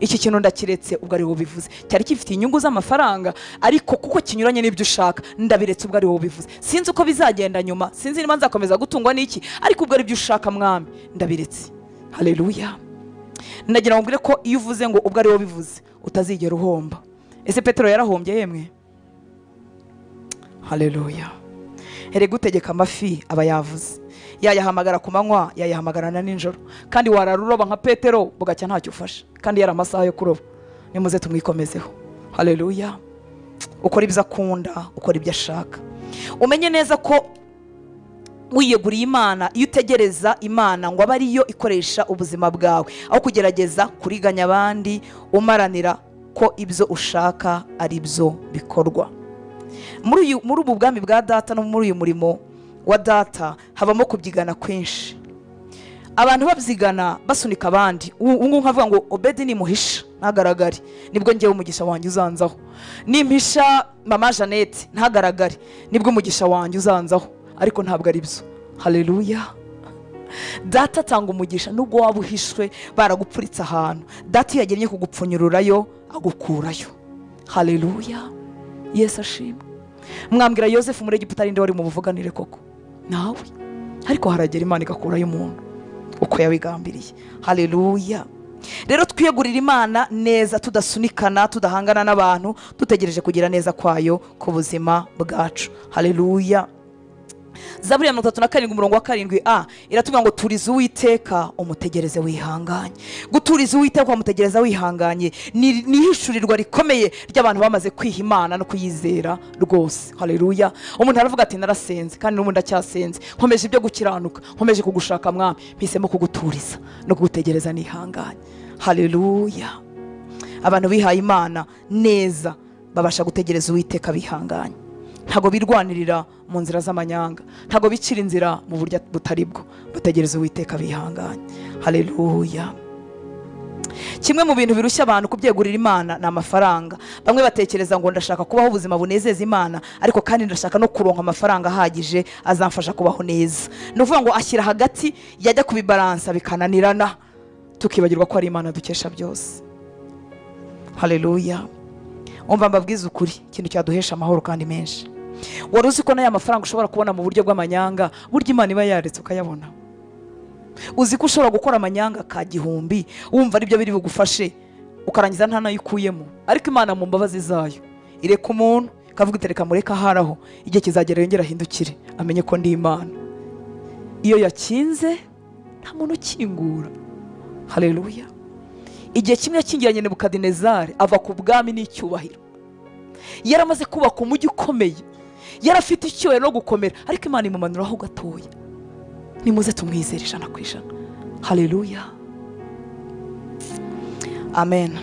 iki kintu ndakiretse ubwo ari wowe ubivuze. Cyari gifite inyungu z'amafaranga, ariko kuko kinyuranye n'ibyo ushaka ndabiretse ubwo ari wowe ubivuze. Sinzi uko bizagenda nyuma, sinzi niba nzakomeza gutungwa n'iki, ariko ubwo ari byo ushaka mwami ndabiretse. Haleluya. Ndagira ngo mbwire ko iyo uvuze ngo ubwo ari wowe ubivuze utazigera uhomba. Ese Petero yarahombye yemwe? Haleluya. Erega utegeka amafi aba yavuze, yayahamagara ku manywa, yayahamagara na nijoro. Kandi wararuroba nka Petero bugacya ntacyo ufasha, kandi yari amasaha yo kuroba. Nimuze tumwikomezeho. Haleluya. Ukora ibyo akunda, ukora ibyo ashaka. Umenye neza ko wiyeguriye Imana iyo utegereza Imana ngo abe ariyo ikoresha ubuzima bwawe, aho kugerageza kuriganya abandi umaranira ko ibyo ushaka ari byo bikorwa. Muri ubu bwami bwa data no muri uyu murimo wa data habamo kubyigana kwinshi. Abantu babyigana basunika abandi. Ubu nkavuga ngo Obedi ni muhisha ntagaragare, nibwo ngewe umugisha wanjye uzanzaho. Nimpisha mama Jeannette ntagaragare, nibwo umugisha wanjye uzanzaho. Ariko ntabwo ari byo. Haleluya. Data atanga umugisha nubwo waba uhishwe baragupfuritse ahantu. Data iyo yagennye kugupfunyururayo agukurayo. Haleluya. Yesu ashimwe. Mwambwira Yosefu muri Egiputa arinde wari mu buvuganire koko? Nawe. Ariko haragera Imana igakurayo umuntu uko yabigambiriye. Haleluya. Rero twiyegurira Imana neza, tudasunikana, tudahangana n'abantu, dutegereje kugira neza kwayo ku buzima bwacu. Haleluya. Zaburi ya 37 umurongo wa 7a iratubwira ngo turize Uwiteka umutegereze wihanganye. Guturiza Uwiteka umutegereza wihanganye ni ihishurirwa rikomeye ry'abantu bamaze kwiha Imana no kuyizera rwose. Haleluya. Umuntu aravuga ati narasenze kandi n'ubu ndacyasenze, nkomeje ibyo gukiranuka, nkomeje kugushaka mwami, mpisemo kuguturiza no kugutegereza nihanganye. Haleluya. Abantu bihaye Imana neza babasha gutegereza Uwiteka bihanganye. Ntabwo birwanirira mu nzira z'amanyanga, ntabwo bicira inzira mu buryo butari bwo, bategereza Uwiteka bihanganye. Haleluya. Kimwe mu bintu birushya abantu kubyegurira Imana ni amafaranga. Bamwe batekereza ngo ndashaka kubaho ubuzima bunezeza Imana, ariko kandi ndashaka no kuronka amafaranga ahagije azamfasha kubaho neza. Ni ukuvuga ngo ashyira hagati, yajya kubibaransa bikananirana, tukibagirwa ko ari Imana dukesha byose. Haleluya. Umva mbabwize ukuri, ikintu cyaduhesha amahoro kandi menshi. Wari uzi ko n'aya mafaranga ushobora kubona mu buryo bw'amanyanga, burya Imana iba yaretse ukayabona? Uzi ko ushobora gukora amanyanga ka 1000 wumva aribyo biri bugufashe, ukarangiza nta nayo ukuyemo, ariko Imana mu mbabazi zayo ireka umuntu ikavuga iti reka mureka haraho, igihe kizagera yongera ahindukire amenye ko ndi Imana. Iyo yakinze nta muntu ukingura. Haleluya. Igihe kimwe yakingiranye Nebukadinezari ava ku bwami n'icyubahiro, yaramaze kubaka umujyi ukomeye, yarafite icyubahiro no gukomera, ariko Imana imumanuraho gatoya. Nimuze tumwizere 100%. Haleluya. Amen.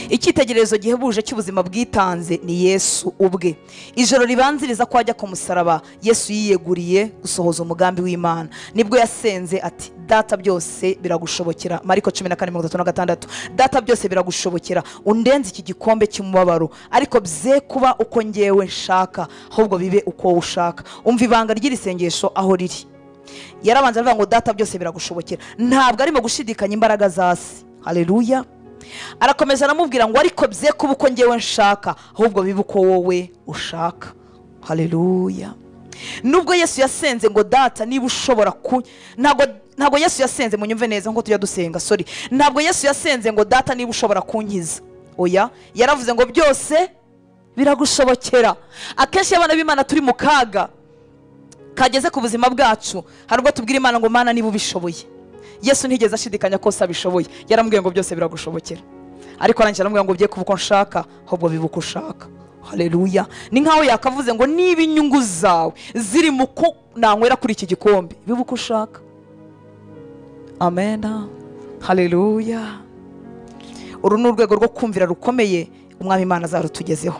Icyitegererezo gihebuje cy'ubuzima bwitanze ni Yesu ubwe. Ijoro ribanziriza ko ajya ku musaraba, Yesu yiyeguriye gusohoza umugambi w'Imana. Nibwo yasenze ati Data byose biragushobokera. Mariko 14:36. Data byose biragushobokera, undenze iki gikombe cy'umubabaro, ariko bye kuba uko ngewe nshaka, ahubwo bibe uko ushaka. Umva ibanga ry'iri sengesho aho riri. Yarabanza aravuga ngo Data byose biragushobokera, ntabwo arimo gushidikanya imbaraga za se. Haleluya. Arakomeza aramubwira ngo ariko bye kuba uko ngewe nshaka, ahubwo bibe uko wowe ushaka. Haleluya. Nubwo Yesu yasenze ngo Data niba ushobora ku, ntabwo Yesu yasenze, munyumve neza nkuko tujya dusenga, sorry, ntabwo Yesu yasenze ngo Data niba ushobora kunkiza. Oya, yaravuze ngo byose biragushobokera. Akenshi abana b'Imana turi mu kaga kageze ku buzima bwacu, hari ubwo tubwira Imana ngo Mana niba ubishoboye. Yesu ntigeze ashidikanya ko abishoboye, yaramubwiye ngo byose biragushobokera, ariko arangije aramubwira ngo bye kuba uko nshaka, ahubwo bibe uko ushaka. Haleluya. Ni nkaho yakavuze ngo niba inyungu zawe ziri mu ko nanywera kuri iki gikombe, bibe uko ushaka. Amen. Haleluya. Uru ni urwego rwo kumvira rukomeye Umwami Imana azarutugezeho,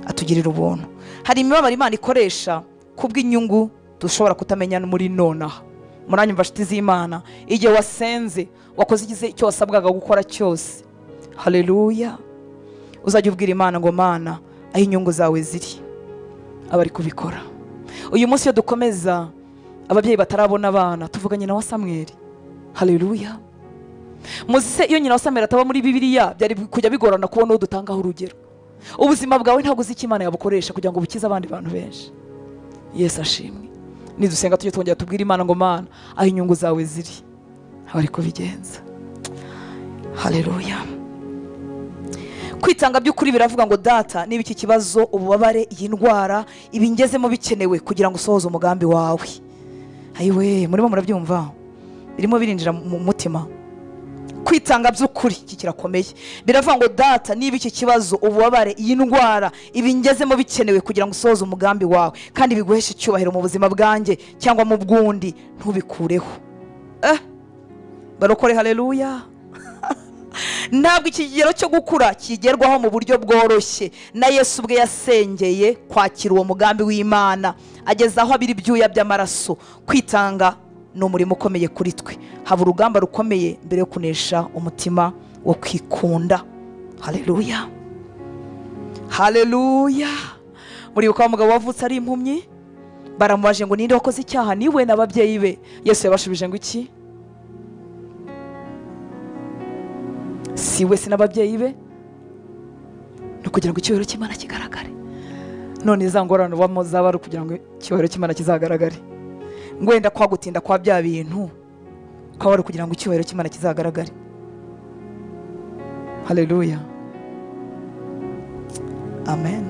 atugirira ubuntu. Hari imibabaro Imana ikoresha kubw'inyungu dushobora kutamenya muri nonaha. Muranyumva nshuti z'Imana, igihe wasenze wakoze icyo wasabwaga gukora cyose, haleluya, uzajya ubwira Imana ngo Mana aho inyungu zawe ziri abari kubikora. Uyu munsi iyo dukomeza ababyeyi batarabona abana, tuvuga nyina wa Samweli. Haleluya. Muzi se iyo nyina wa Samweli ataba muri Bibiliya byari kujya bigorana kubona uwo dutangaho urugero. Ubuzima bwawe ntabwo uzi icyo Imana yabukoresha kugira ngo bukize abandi bantu benshi. Yesu ashimwe. Nidusenga tujye twongera tubwira Imana ngo Mana aho inyungu zawe ziri abari kubigenza. Haleluya. Kwitanga by'ukuri biravuga ngo Data niba iki kibazo, ububabare, iyi ndwara ibingezemo bikenewe kugira ngo usohoze umugambi wawe. Ayiwe, murimo murabyumva, birimo birinjira mu mutima. Kwitanga by'ukuri iki kirakomeye. Biravuga ngo Data niba iki kibazo, ububabare, iyi ndwara ibingezemo bikenewe kugira ngo usohoze umugambi wawe kandi biguheshe icyubahiro mu buzima bwanjye cyangwa mu bwundi, ntubikureho. Barokore haleluya. Ntabwo ikigero cyo gukura kigerwaho mu buryo bworoshye. Na Yesu ubwe yasengeye kwakira uwo mugambi w'Imana ageza aho abiri ibyuya by'amaraso. Kwitanga ni umurimo ukomeye kuri twe. Haba urugamba rukomeye mbere yo kunesha umutima wo kwikunda. Haleluya. Haleluya. Muribuka wa mugabo wavutse ari impumyi, baramubaje ngo ninde wakoze icyaha, niwe n'ababyeyi be? Yesu yabashubije ngo iki? Si we si n'ababyeyi be, ni ukugira ngo icyubahiro cy'Imana kigaragare. None za ngorane ubamo zaba ari ukugira ngo icyubahiro cy'Imana kizagaragare. Ngo wenda kwa gutinda kwa bya bintu kwaba ari ukugira ngo icyubahiro cy'Imana kizagaragare. Haleluya. Amen.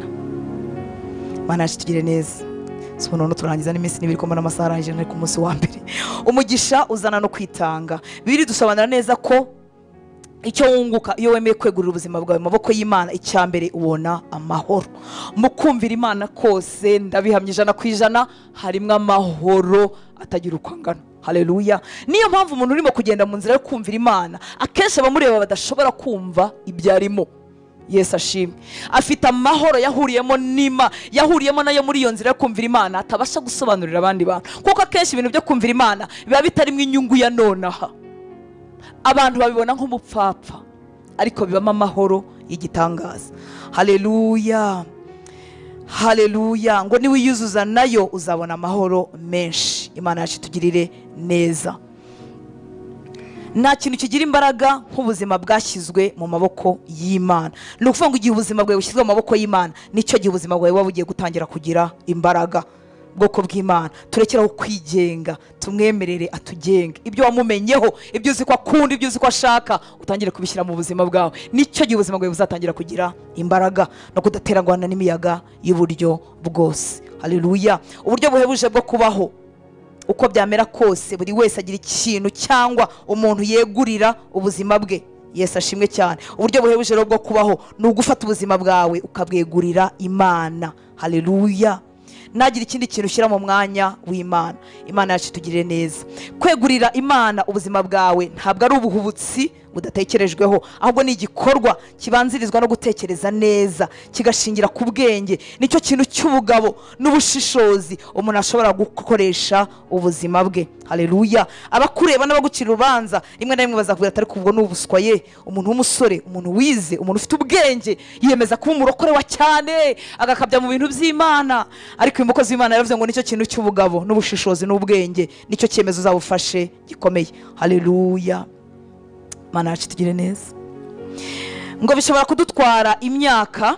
Mana yacu tugire neza. So none turangiza n'iminsi n'ibiri ko mbona amasaha arangije ari ku munsi wa mbere. Umugisha uzana no kwitanga. Bibiri dusobanura neza ko icyo wunguka iyo wemeye kwegurira ubuzima bwawe mu maboko y'Imana, icya mbere ubona amahoro. Mu kumvira Imana kose, ndabihamya 100%, harimo amahoro atagira uko angana. Haleluya. Niyo mpamvu umuntu urimo kugenda mu nzira yo kumvira Imana, akenshi abamureba badashobora kumva ibyo arimo. Yesu ashimwe. Afite amahoro yahuriyemo n'Imana, yahuriyemo nayo muri iyo nzira yo kumvira Imana atabasha gusobanurira abandi bantu, kuko akenshi ibintu byo kumvira Imana biba bitarimo inyungu ya nonaha. Abantu babibona nk'umupfapfa, ariko bibamo amahoro y'igitangaza. Haleluya, haleluya. Ngo niwiyuzuza nayo uzabona amahoro menshi. Imana yacu itugirire neza. Nta kintu kigira imbaraga nk'ubuzima bwashyizwe mu maboko y'Imana. Ni ukuvuga ngo igihe ubuzima bwawe bushyizwe mu maboko y'Imana, nicyo gihe ubuzima bwawe buba bugiye gutangira kugira imbaraga. Bwoko bw'Imana, turekeraho kwigenga, tumwemerere atugenge. Ibyo wamumenyeho, ibyo uzi ko akunda, ibyo uzi ko ashaka, utangire kubishyira mu buzima bwawe. Nicyo gihe ubuzima bwawe buzatangira kugira imbaraga no kudaterangwana n'imiyaga y'uburyo bwose. Haleluya. Uburyo buhebuje bwo kubaho, uko byamera kose, buri wese agira ikintu cyangwa umuntu yegurira ubuzima bwe. Yesu ashimwe cyane. Uburyo buhebuje rero bwo kubaho ni ugufata ubuzima bwawe ukabwegurira Imana. Haleluya. Nagira ikindi kintu ushyira mu mwanya w'Imana. Imana yacu itugirire neza. Kwegurira Imana ubuzima bwawe ntabwo ari ubuhubutsi budatekerejweho, ahubwo ni igikorwa kibanzirizwa no gutekereza neza, kigashingira ku bwenge. Nicyo kintu cy'ubugabo n'ubushishozi umuntu ashobora gukoresha ubuzima bwe. Haleluya. Abakureba n'abagucira urubanza rimwe na rimwe bazakubwira ati ariko ubwo ni ubuswa ye. Umuntu w'umusore, umuntu wize, umuntu ufite ubwenge, yiyemeza kuba umurokore wa cyane, agakabya mu bintu by'Imana. Ariko uyu mukozi w'Imana yaravuze ngo nicyo kintu cy'ubugabo n'ubushishozi n'ubwenge, nicyo cyemezo uzabufashe gikomeye. Haleluya. Imana yacu itugire neza. Ngo bishobora kudutwara imyaka,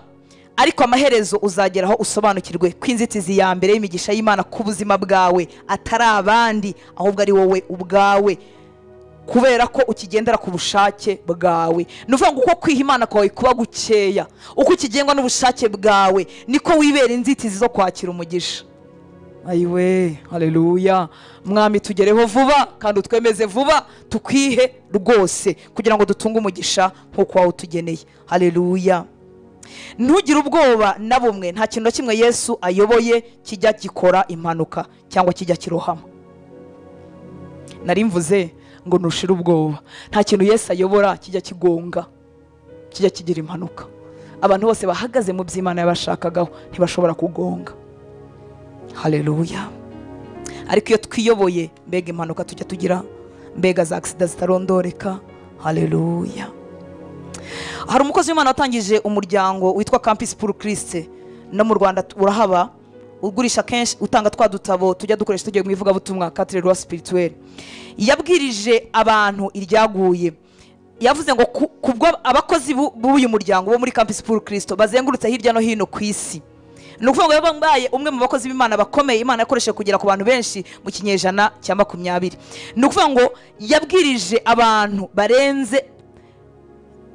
ariko amaherezo uzageraho usobanukirwe ko inzitizi ya mbere y'imigisha y'Imana ku buzima bwawe atari abandi, ahubwo ari wowe ubwawe, kubera ko ukigendera ku bushake bwawe. Ni ukuvuga ngo uko kwiha Imana kwawe kuba gukeya, uko ukigengwa n'ubushake bwawe, niko wibera inzitizi zo kwakira umugisha. Ayiwe, haleluya. Mwami tugereho vuba kandi utwemeze vuba, tukwihe rwose kugira ngo dutunge umugisha nk'uko wawutugeneye. Haleluya. Ntugire ubwoba na bumwe, nta kintu na kimwe Yesu ayoboye kijya gikora impanuka cyangwa kijya kirohama. Nari mvuze ngo ntushire ubwoba, nta kintu Yesu ayobora kijya kigonga, kijya kigira impanuka. Abantu bose bahagaze mu by'Imana yabashakagaho ntibashobora kugonga. Haleluya. Ariko iyo twiyoboye, mbega impanuka tujya tugira, mbega za accident zitarondoreka. Haleluya. Hari umukozi w'Imana watangije umuryango witwa Campus pour Christ, no mu Rwanda urahaba, ugurisha kenshi, utanga twa dutabo tujya dukoresha tugiye mu ivugabutumwa, Quatre Lois Spirituelles. Yabwirije abantu iryaguye. Yavuze ngo kubwo abakozi b'uyu muryango bo muri Campus pour Christ bazengurutse hirya no hino ku isi. Ni ukuvuga ngo yabaye umwe mu bakozi b'Imana bakomeye Imana yakoresheje kugera ku bantu benshi mu kinyejana cya 20. Ni ukuvuga ngo yabwirije abantu barenze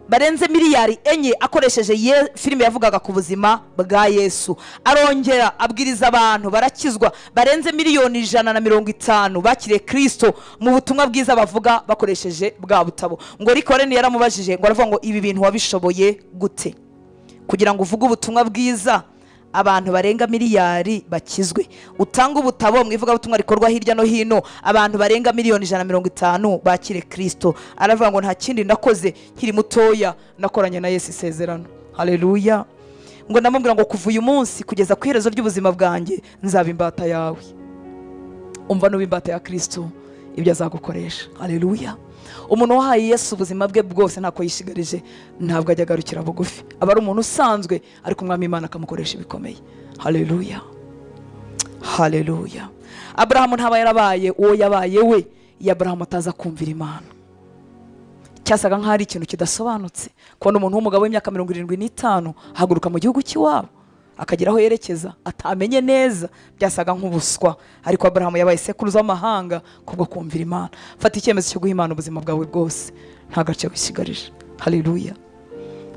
4 biliyari akoresheje filime yavugaga ku buzima bwa Yesu. Arongera abwiriza abantu barakizwa barenze 150 miliyoni bakiriye Kristo mu butumwa bwiza bavuga bakoresheje bwa butabo. Ngo Rikoreni yaramubajije ngo aravuga ngo ibi bintu wabishoboye gute kugira ngo uvuge ubutumwa bwiza abantu barenga 1 miliyari bakizwe, utanga ubutabo mu ivugabutumwa rikorwa hirya no hino abantu barenga 150 miliyoni bakire Kristo. Aravuga ngo nta kindi nakoze nkiri mutoya, nakoranye na Yesu isezerano. Haleluya. Ngo ndamubwira ngo kuva uyu munsi kugeza ku iherezo ry'ubuzima bwanjye nzaba imbata yawe. Umva nuba imbata ya Kristo ibyo azagukoresha. Haleluya. Umuntu wahaye Yesu ubuzima bwe bwose ntako yishigarije, ntabwo ajya agarukira bugufi, aba ari umuntu usanzwe, ariko Umwami Imana akamukoresha ibikomeye. Haleluya, haleluya. Aburahamu ntaba yarabaye uwo yabaye we iyo Aburahamu ataza kumvira Imana. Cyasaga nk'aho ari ikintu kidasobanutse kubona umuntu w'umugabo w'imyaka 75 ahaguruka mu gihugu cy'iwabo akagera aho yerekeza atamenye neza, byasaga nk'ubuswa. Ariko Aburahamu yabaye sekuruza w'amahanga kubwo kumvira Imana. Fata icyemezo cyo guha Imana ubuzima bwawe bwose, nta gace wisigarije. Haleluya.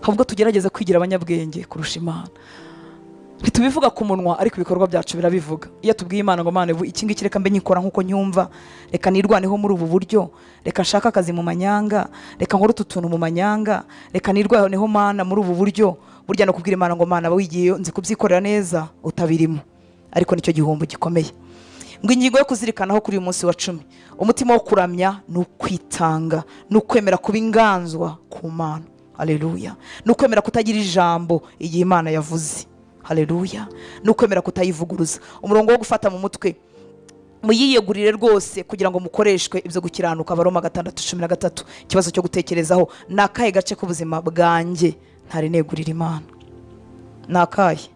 Ahubwo tugerageza kwigira abanyabwenge kurusha Imana. Ntitubivuga ku munwa, ariko ibikorwa byacu birabivuga. Iyo tubwiye Imana ngo Mana iki ngiki reka mbe nyikora nkuko nyumva, reka nirwaneho muri ubu buryo, reka nshaka akazi mu manyanga, reka nkore utu tuntu mu manyanga, reka nirwaneho Mana muri ubu buryo, burya no kubwira Imana ngo Mana wigiyeyo nzi kubyikorera neza utabirimo. Ariko nicyo gihombo gikomeye. Ngo ingingo yo kuzirikanaho kuri uyu munsi wa 10, umutima wo kuramya ni ukwitanga, ni ukwemera kuba inganzwa ku Mana. Haleluya. Ni ukwemera kutagira ijambo igihe Imana yavuze. Haleluya. Ni ukwemera kutayivuguruza. Umurongo wo gufata mu mutwe, muyiyegurire rwose kugira ngo mukoreshwe ibyo gukiranuka. Abaroma 6:13. Ikibazo cyo gutekerezaho: ni akahe gace k'ubuzima bwanjye ntari negurira Imana? Ni akahe?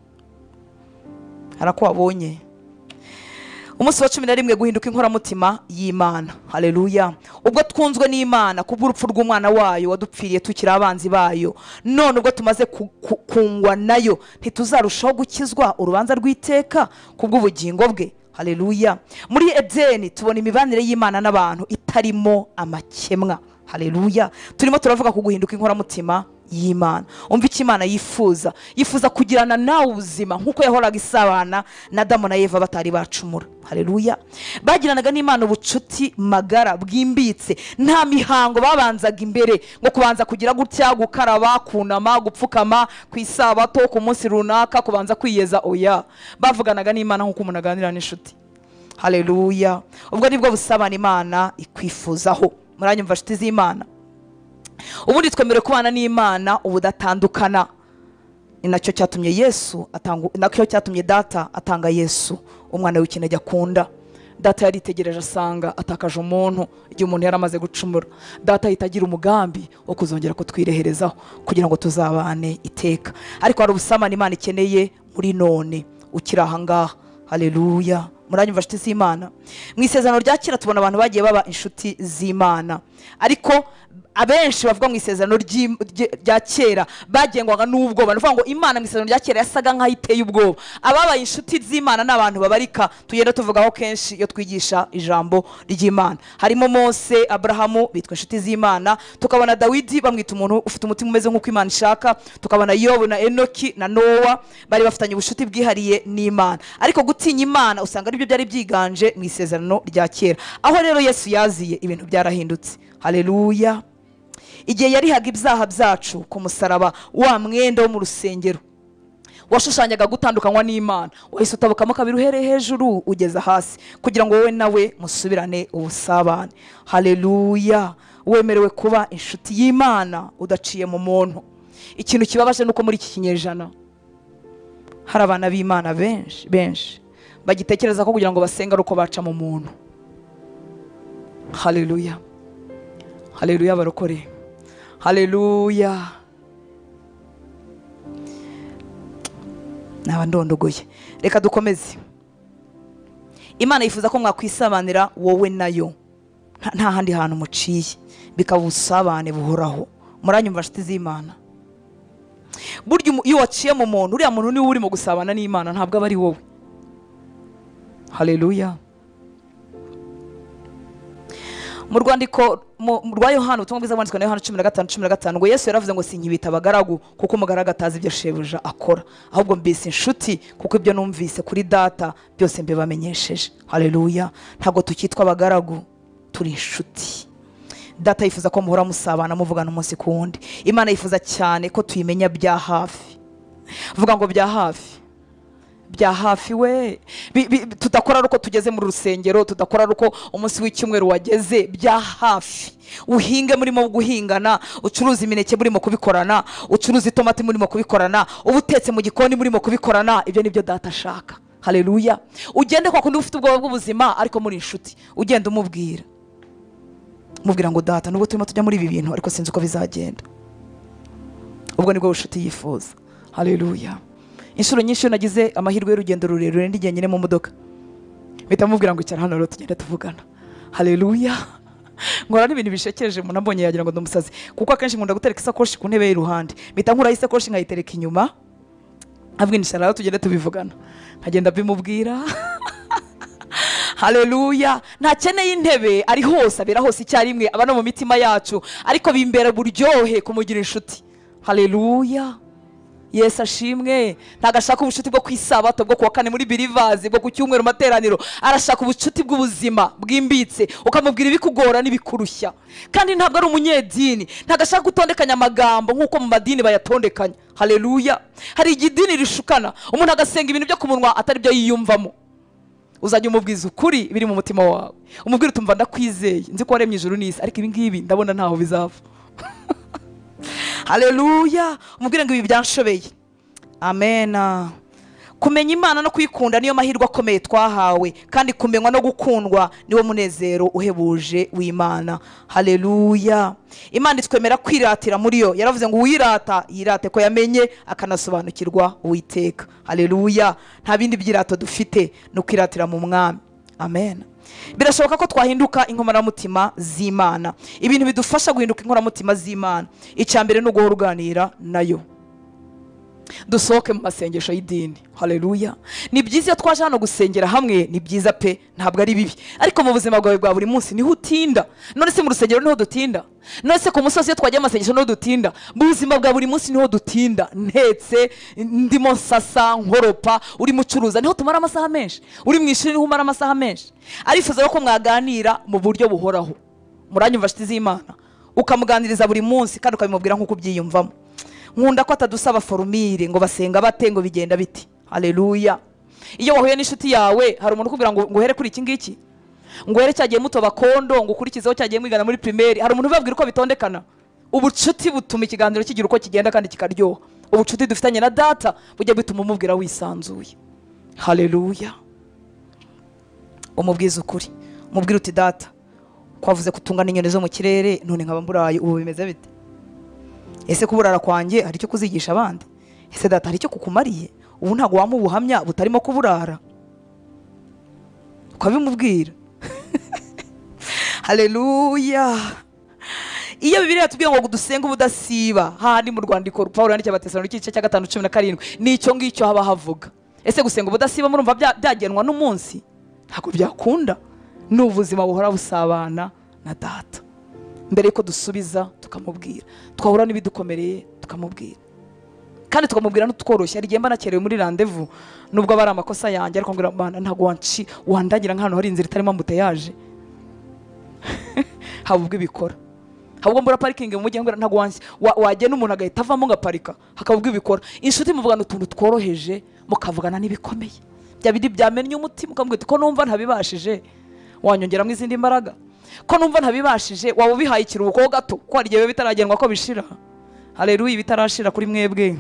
Hari ako wabonye? Umunsi wa 11, guhinduka inkoramutima y'Imana. Haleluya. Ubwo twunzwe n'Imana kubw'urupfu rw'umwana wayo wadupfiriye tukiri abanzi bayo, none ubwo tumaze kungwa nayo, ntituzarushaho gukizwa urubanza rw'iteka kubw'ubugingo bwe? Haleluya. Muri Edeni tubona imibanire y'Imana n'abantu itarimo amakemwa. Haleluya. Turimo turavuga ku guhinduka inkoramutima y'Imana. Umva icyo Imana yifuza. Yifuza kugirana nawe ubuzima nk'uko yahoraga isabana na Adamu na Eva batari bacumura. Haleluya. Bagiranaga n'Imana ubucuti magara bwimbitse, nta mihango babanzaga imbere ngo kubanza kugira gutya, gukaraba, kunama, gupfukama ku isabato, ku munsi runaka, kubanza kwiyeza. Oya, bavuganaga n'Imana nk'uko umuntu aganira n'inshuti. Haleluya. Ubwo nibwo busabana Imana ikwifuzaho. Muranyumva nshuti z'Imana? Ubundi twemerewe kubana n'Imana ubudatandukana. Ni nacyo cyatumye Yesu atanga, nacyo cyatumye Data atanga Yesu, umwana w'ikinege akunda. Data yaritegereje asanga atakaje umuntu igihe umuntu yaramaze gucumura. Data ahita agira umugambi wo kuzongera kutwireherezaho kugira ngo tuzabane iteka. Ariko hari ubusabane Imana ikeneye muri none ukiri aha ngaha. Haleluya. Muranyumva nshuti z'Imana? Mu isezerano rya kera tubona abantu bagiye baba inshuti z'Imana, ariko abenshi bavuga mu isezerano rya kera bagengwaga n'ubwoba. Ni ukuvuga ngo Imana mu isezerano rya kera yasaga nk'aho iteye ubwoba. Ababaye inshuti z'Imana ni abantu babarika, tugenda tuvugaho kenshi iyo twigisha ijambo ry'Imana. Harimo Mose, Abrahamu bitwa inshuti z'Imana, tukabona Dawidi bamwita umuntu ufite umutima umeze nk'uko Imana ishaka, tukabona Yobu na Enoki na Nowa bari bafitanye ubucuti bwihariye n'Imana. Ariko gutinya Imana usanga aribyo byari byiganje mu isezerano rya kera. Aho rero Yesu yaziye ibintu byarahindutse. Haleluya. Igihe yarihaga ibyaha byacu ku musaraba, wa mwenda wo mu rusengero washushanyaga gutandukanywa n'Imana wahise utabukamo kabiri uhereye hejuru ugeza hasi, kugira ngo wowe nawe musubirane ubusabane. Haleluya. Wemerewe kuba inshuti y'Imana udaciye mu muntu. Ikintu kibabaje nuko muri iki kinyejana hari abana b'Imana benshi benshi bagitekereza ko kugira ngo basenga ari uko baca mu muntu. Haleluya. Haleluya barokore. Haleluya. Naba ndondogoye. Reka dukomeze. Imana yifuza ko mwakwisabanira wowe nayo, nta handi hantu muciye, bikaba ubusabane buhoraho. Muranyumva nshuti z'Imana? Burya iyo waciye mu muntu, uriya muntu niwe urimo gusabana n'Imana, ntabwo aba ari wowe. Haleluya. Mu rwandiko rwa Yohana, ubutumwa bwiza bwanditswe na Yohana 15:15, ngo Yesu yaravuze ngo sinkibita abagaragu kuko umugaragu atazi ibyo shebuja akora, ahubwo mbise inshuti kuko ibyo numvise kuri Data byose mbibamenyesheje. Haleluya. Ntabwo tukitwa abagaragu, turi inshuti. Data yifuza ko muhora musabana muvugana umunsi ku wundi. Imana yifuza cyane ko tuyimenya bya hafi. Vuga ngo bya hafi. Bya hafi we. Tudakora uko tugeze mu rusengero, tudakora uko umunsi w'icyumweru wageze. Bya hafi. Uhinge murimo guhingana, ucuruza imineke murimo kubikorana, ucuruza itomati murimo kubikorana, ubutetse mu gikoni murimo kubikorana. Ibyo nibyo Data ashaka. Haleluya. Ugende kwa kundi ufite ubwoba bw'ubuzima ariko muri inshuti, ugenda umubwira. Mubwira ngo Data nubwo turimo tujya muri ibi bintu ariko sinzi uko bizagenda. Ubwo nibwo bushuti yifuza. Haleluya. Inshuro nyinshi iyo nagize amahirwe y'urugendo rurerure ndi jyenyine mu modoka, mpita mubwira ngo icara hano rero tugende tuvugana. Haleluya. Nkora n'ibintu bishekeje umuntu ambonye yagira ngo ndi umusazi, kuko akenshi nkunda gutereka isakoshi ku ntebe y'iruhande. Mpita nkuraho isakoshi nkayitereka inyuma, abwira icara rero tugende tubivugana, nkagenda mbimubwira. Haleluya. Ntakeneye intebe, ari hose, abera hose icyarimwe, aba no mu mitima yacu, ariko bimbera buryohe kumugira inshuti. Haleluya. Yesu ashimwe. Ntabwo ashaka ubucuti bwo ku isabato, bwo kuwa kane muri birivazi, bwo ku cyumweru materaniro. Arashaka ubucuti bw'ubuzima bwimbitse, ukamubwira ibikugora n'ibikurushya. Kandi ntabwo ari umunyedini, ntabwo ashaka gutondekanya amagambo nk'uko mu madini bayatondekanya. Haleluya. Hari igidini rishukana, umuntu agasenga ibintu byo ku munwa atari byo yiyumvamo. Uzajya umubwiza ukuri biri mu mutima wawe, umubwira utumva ndakwizeye, nzi ko waremye ijuru n'isi, ariko ibi ngibi ndabona ntaho bizava. Haleluya. Umubwire ngo ibi byanshobeye. Amen. Kumenya Imana no kuyikunda niyo mahirwe akomeye twahawe, kandi kumenywa no gukundwa niwo munezero uhebuje w'Imana. Haleluya. Imana itwemera kwiratira muri yo. Yaravuze ngo uwirata yirate ko yamenye akanasobanukirwa Uwiteka. Haleluya. Nta bindi byirato dufite no kwiratira mu Mwami. Amen. Birashoboka ko twahinduka inkoramutima z'Imana. Ibintu bidufasha guhinduka inkoramutima z'Imana, icya mbere ni uguhora uganira nayo. Dusohoke mu masengesho y'idini. Haleluya. Ni byiza iyo twaje hano gusengera hamwe, ni byiza pe, ntabwo ari bibi, ariko mu buzima bwawe bwa buri munsi niho utinda. None se mu rusengero niho dutinda? None se ku musozi iyo twagiye amasengesho niho dutinda? Mu buzima bwa buri munsi niho dutinda. Ntetse, ndimo nsasa, nkoropa, uri mucuruza, niho tumara amasaha menshi. Uri mu ishuri niho umara amasaha menshi. Arifuza ko mwaganira mu buryo buhoraho. Muranyumva nshuti z'Imana? Ukamuganiriza buri munsi kandi ukabimubwira nk'uko ubyiyumvamo. Nkunda ko atadusaba forumire ngo basenga bate ngo bigenda biti. Haleluya. Iyo wahuye n'inshuti yawe hari umuntu ukubwira ngo uhere kuri iki ngiki, ngo uhere cyagiye muto bakondo, ngo ukurikizeho cyagiye mwigana muri primaire. Hari umuntu ubabwira uko bitondekana. Ubucuti butuma ikiganiro kigira uko kigenda kandi kikaryoha. Ubucuti dufitanye na data bujya bituma umubwira wisanzuye. Haleluya. Umubwiza ukuri, umubwira uti data kwavuze kutungana inyoni zo mu kirere, none nkaba mburaye, ubu bimeze bite? Ese kuburara kwanjye hari icyo kuzigisha abandi? Ese data hari icyo kukumariye? Ubu ntabwo wampa ubuhamya butarimo kuburara? Ukabimubwira. Haleluya. Iyo Bibiliya yatubwiye ngo dusenge ubudasiba, hahandi mu rwandiko Pawulo yandikiye Abatesalonike igice cya 5:17, nicyo ngicyo haba havuga. Ese gusenga ubudasiba murumva byagenwa n'umunsi? Ntabwo byakunda. Ni ubuzima buhora busabana na data. Mbere yuko dusubiza tukamubwira, twahura n'ibidukomereye tukamubwira, kandi tukamubwira n'utworoshye. Hari igihe mba nakerewe muri rendez-vous, nubwo aba ari amakosa yanjye, ariko ngira Mana ntabwo wandagira nk'ahantu hari inzira itarimo embouteillage. Haba ubwo ibikora, haba ubwo mbura parikingi mu mujyi, ntabwo wagenda umuntu agahita avamo ngaparika, hakaba ubwo ibikora. Inshuti muvugana utuntu tworoheje, mukavugana n'ibikomeye, bya bindi byamennye umutima, ukamubwira uti ko numva ntabibashije, wanyongeramo izindi mbaraga. Ko numva ntabibashije, waba ubihaye ikiruhuko gato, ko hari igihe bitaragenwa ko bishira. Haleluya. Ibitarashira kuri mwebwe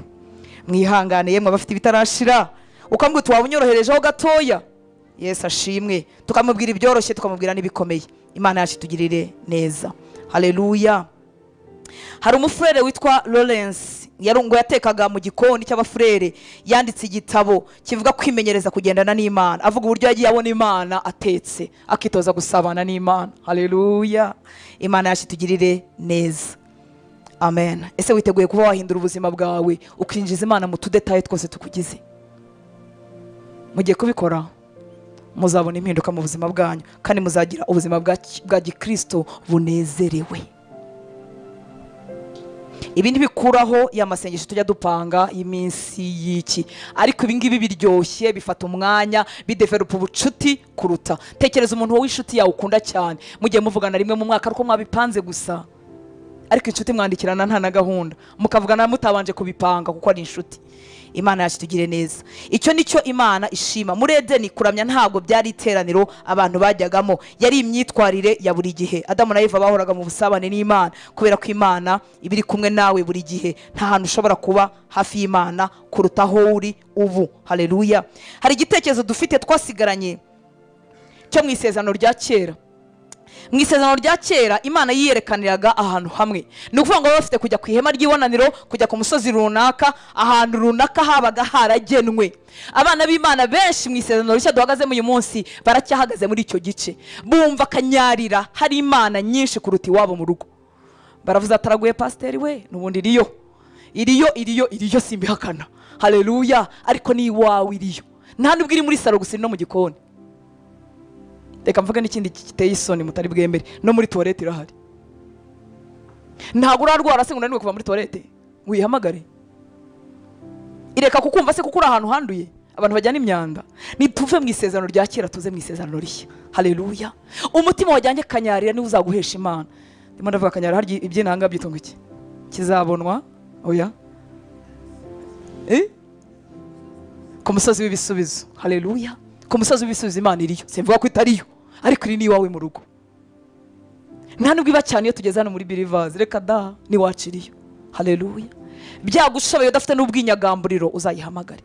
mwihangane, yemwe abafite ibitarashira, ukambwira uti waba unyoroherejeho gatoya. Yesu ashimwe. Tukamubwira ibyoroshye, tukamubwira n'ibikomeye. Imana yacu itugirire neza. Haleluya. Hari umufurere witwa Lawrence, ngo yatekaga mu gikoni cy'abafurere, yanditse igitabo kivuga kwimenyereza kugendana n'Imana, avuga uburyo yagiye abona Imana atetse, akitoza gusabana n'Imana. Haleluya. Imana yacu itugirire neza. Amen. Ese witeguye kuba wahindura ubuzima bwawe ukinjiza Imana mu tudetaye twose tukugize? Mugiye kubikora muzabona impinduka mu buzima bwanyu, kandi muzagira ubuzima bwa gikristo bunezerewe. Ibi ntibikuraho ya masengesho tujya dupanga y'iminsi y'iki, ariko ibi ngibi biryoshye, bifata umwanya, bidevelopa ubucuti kuruta. Tekereza umuntu wowe inshuti yawe ukunda cyane, mugiye muvugana rimwe mu mwaka ariko mwabipanze gusa, ariko inshuti mwandikirana nta na gahunda, mukavugana mutabanje kubipanga kuko ari inshuti. Imana yacu itugire neza. Icyo nicyo Imana ishima. Muri Edeni kuramya ntabwo byari iteraniro abantu bajyagamo, yari imyitwarire ya buri gihe. Adamu na Eva bahoraga mu busabane n'Imana, kubera ko Imana iba iri kumwe nawe buri gihe. Nta hantu ushobora kuba hafi y'Imana kuruta aho uri ubu. Haleluya. Hari igitekerezo dufite twasigaranye cyo mu isezerano rya kera. Mu isezerano rya kera Imana yiyerekaniraga ahantu hamwe. Ni ukuvuga ngo bafite kujya ku ihema ry'ibonaniro, kujya ku musozi runaka, ahantu runaka habaga haragenwe. Abana b'Imana benshi mu isezerano rishya duhagazemo uyu munsi baracyahagaze muri icyo gice, bumva kanyarira hari Imana nyinshi kuruta iwabo mu rugo. Baravuze ataraguye pasiteri we, n'ubundi iriyo iriyo iriyo iriyo, simbihakana. Haleluya. Ariko ni iwawe iriyo, nta nubwo iri muri salo gusa, no mu gikoni. Reka mvuge n'ikindi giteye isoni mutari bwemere, no muri toilette irahari. Ntabwo urarwara se ngo unanirwe kuva muri toilette wihamagare? Ireka kukumva se kuko uri ahantu handuye, abantu bajyana imyanda. Nituve mu isezerano rya kera tuze mu isezerano rishya. Haleluya. Umutima wajyanye kanyarira niwe uzaguhesha Imana. Ndimo ndavuga kanyarira, harya iby'inanga byitwa iki? Kizabonwa? Oya. Ku musozi w'ibisubizo. Haleluya. Ku musozi w'ibisubizo Imana iriyo. Simvuga ko itariyo, ariko iri ni iwawe mu rugo. Nta nubwo iba cyane iyo tugeze hano muri Believers, reka da, ni waciriyo. Haleluya. Byagushoboye udafite n'ubwinyagamburiro uzayihamagare.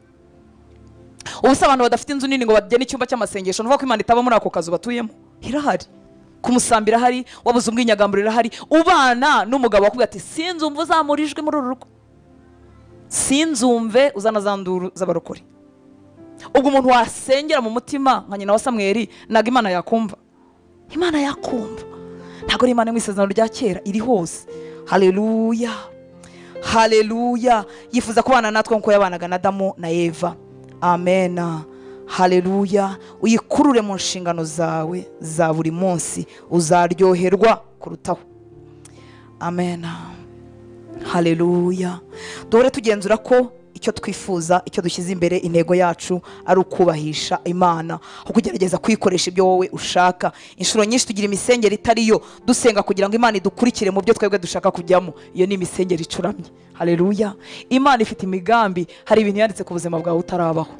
Ubu se abantu badafite inzu nini ngo bagene icyumba cy'amasengesho, nuvuga ko Imana itaba muri ako kazu batuyemo? Irahari. Ku Musambira hari, wabuze ubwinyagamburiro irahari. Ubana n'umugabo wakubwira ati sinzumva uzamura ijwi muri uru rugo, sinzumve uzana za nduru z'abarokore. Ubwo umuntu wasengera mu mutima nka nyina wa Samweli, ntabwo Imana yakumva. Imana yakumva. Ntabwo ari Imana mu isezerano rya kera, iri hose. Haleluya, haleluya. Yifuza kubana natwe nk'uko yabanaga na Adamu na Eva. Amena, haleluya. Uyikurure mu nshingano zawe za buri munsi, uzaryoherwa kurutaho. Amena, haleluya. Duhore tugenzura ko icyo twifuza, icyo dushyize imbere, intego yacu ari ukubahisha Imana, aho kugerageza kuyikoresha ibyo wowe ushaka. Inshuro nyinshi tugira imisengero itari yo, dusenga kugira ngo Imana idukurikire mu byo twebwe dushaka kujyamo. Iyo ni imisengero icuramye. Haleluya. Imana ifite imigambi, hari ibintu yanditse ku buzima bwawe utarabaho.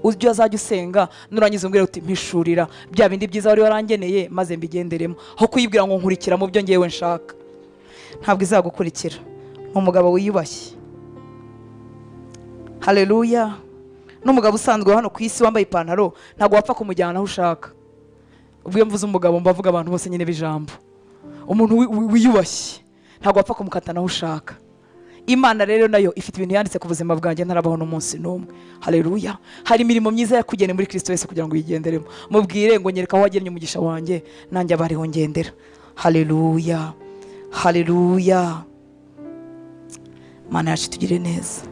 Ujye azajya usenga, nurangiza umbwire uti mpishurira bya bindi byiza wari warangeneye maze mbigenderemo, aho kuyibwira ngo nkurikira mu byo ngewe nshaka. Ntabwo izagukurikira. Ni umugabo wiyubashye. Haleluya. N'umugabo usanzwe hano ku isi wambaye ipantaro ntabwo wapfa kumujyana aho ushaka. Ubwo iyo mvuze umugabo mbavuga abantu bose nyine b'ijambo. Umuntu wiyubashye ntabwo wapfa kumukatana aho ushaka. Imana rero nayo ifite ibintu yanditse ku buzima bwanjye ntarabaho n'umunsi n'umwe. Haleluya. Hari imirimo myiza yakugeneye muri Kristo Yesu kugira ngo uyigenderemo. Mubwire ngo nyereka aho wagennye umugisha wanjye, nanjye abariho ngendera. Haleluya, haleluya. Mana yacu tugire neza.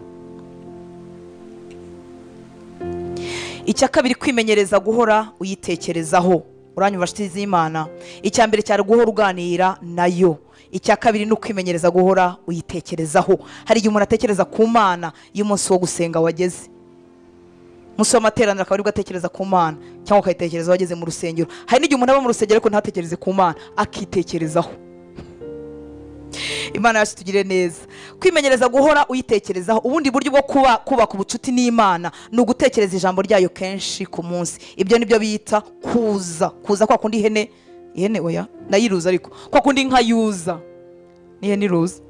Icya kabiri, kwimenyereza guhora uyitekerezaho. Uranyumva nshuti z'Imana? Icya mbere cyari guhora uganira nayo. Icya kabiri ni ukwimenyereza guhora uyitekerezaho. Hari igihe umuntu atekereza ku Mana iyo umunsi wo gusenga wageze, umunsi w'amateraniro akaba aribwo atekereza ku Mana, cyangwa ukayitekereza wageze mu rusengero. Hari n'igihe umuntu aba mu rusengero ariko ntatekereze ku Mana, akitekerezaho. Imana yacu tugire neza. Kwimenyereza guhora uyitekerezaho. Ubundi buryo bwo kubaka ubucuti n'Imana ni ugutekereza ijambo ryayo kenshi ku munsi. Ibyo nibyo bita kuza. Kuza kwa kundi ihene, ihene oya nayiruza, ariko kwa kundi inka yuza, n'ihene iruza.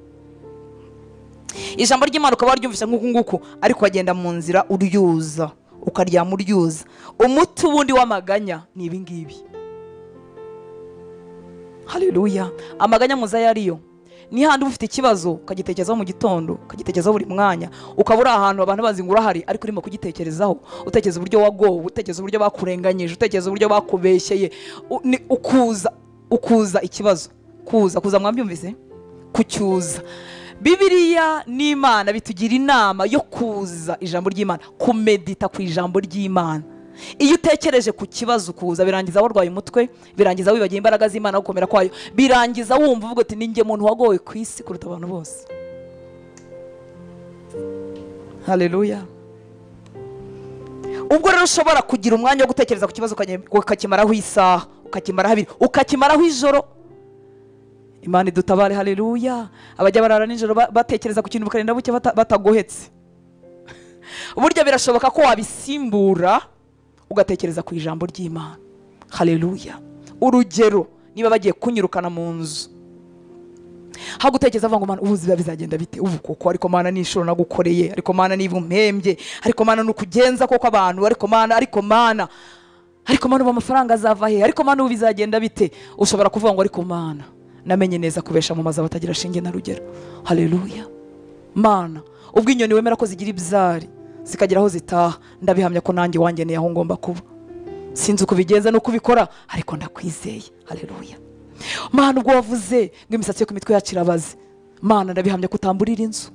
Ijambo ry'Imana ukaba waryumvise nk'uku nguku, ariko wagenda mu nzira uryuza, ukaryama uryuza. Umuti wundi w'amaganya ni ibi ngibi. Haleluya. Amaganya muzi ayo ariyo? Ni handi uba ufite ikibazo ukagitekerezaho mu gitondo, ukagitekerezaho buri mwanya, ukaba uri ahantu abantu bazi ngo urahari, ariko urimo kugitekerezaho, utekereza uburyo wagowe, utekereza uburyo bakurenganyije, utekereza uburyo bakubeshyeye. Ukuza, ukuza ikibazo. Kuza, kuza mwabyumvise? Kucyuza. Bibiliya n'Imana bitugira inama yo kuza ijambo ry'Imana, kumedita ku ijambo ry'Imana. Iyo utekereje ku kibazo ukuza, birangiza warwaye umutwe, birangiza wibagiye imbaraga z'Imana, gukomera kwayo, birangiza wumva uvuga uti ninjye muntu wagowe ku isi kuruta abantu bose. Haleluya. Ubwo rero ushobora kugira umwanya wo gutekereza ku kibazo ukakimaraho isaha, ukakimaraho abiri, ukakimaraho ijoro. Imana idutabare. Haleluya. Abajya barara nijoro batekereza ku kintu bukarinda bucya batagohetse. Burya birashoboka ko wabisimbura ugatekereza ku ijambo ry'Imana. Haleluya. Urugero, niba bagiye kunyirukana mu nzu, aho gutekereza avuga ngo Mana ubu biba bizagenda bite ubu koko, ariko Mana ni inshuro nagukoreye, ariko Mana niba umpembye, ariko Mana ni ukugenza koko abantu, ariko Mana, ariko Mana, ariko Mana ubu amafaranga azava he, ariko Mana ubu bizagenda bite, ushobora kuvuga ngo ariko Mana namenye neza kubesha mu mazu abatagira shinge na rugero. Haleluya. Mana ubwo inyoni wemera ko zigira ibyari zikagira aho zitaha, ndabihamya ko nanjye wangeneye aho ngomba kuba. Sinzi uko ubigenza nuko ubikora, ariko ndakwizeye. Haleluya. Mana ubwo wavuze ngo imisatsi yo ku mitwe yacu irabaze, Mana ndabihamya ko utamburira inzu.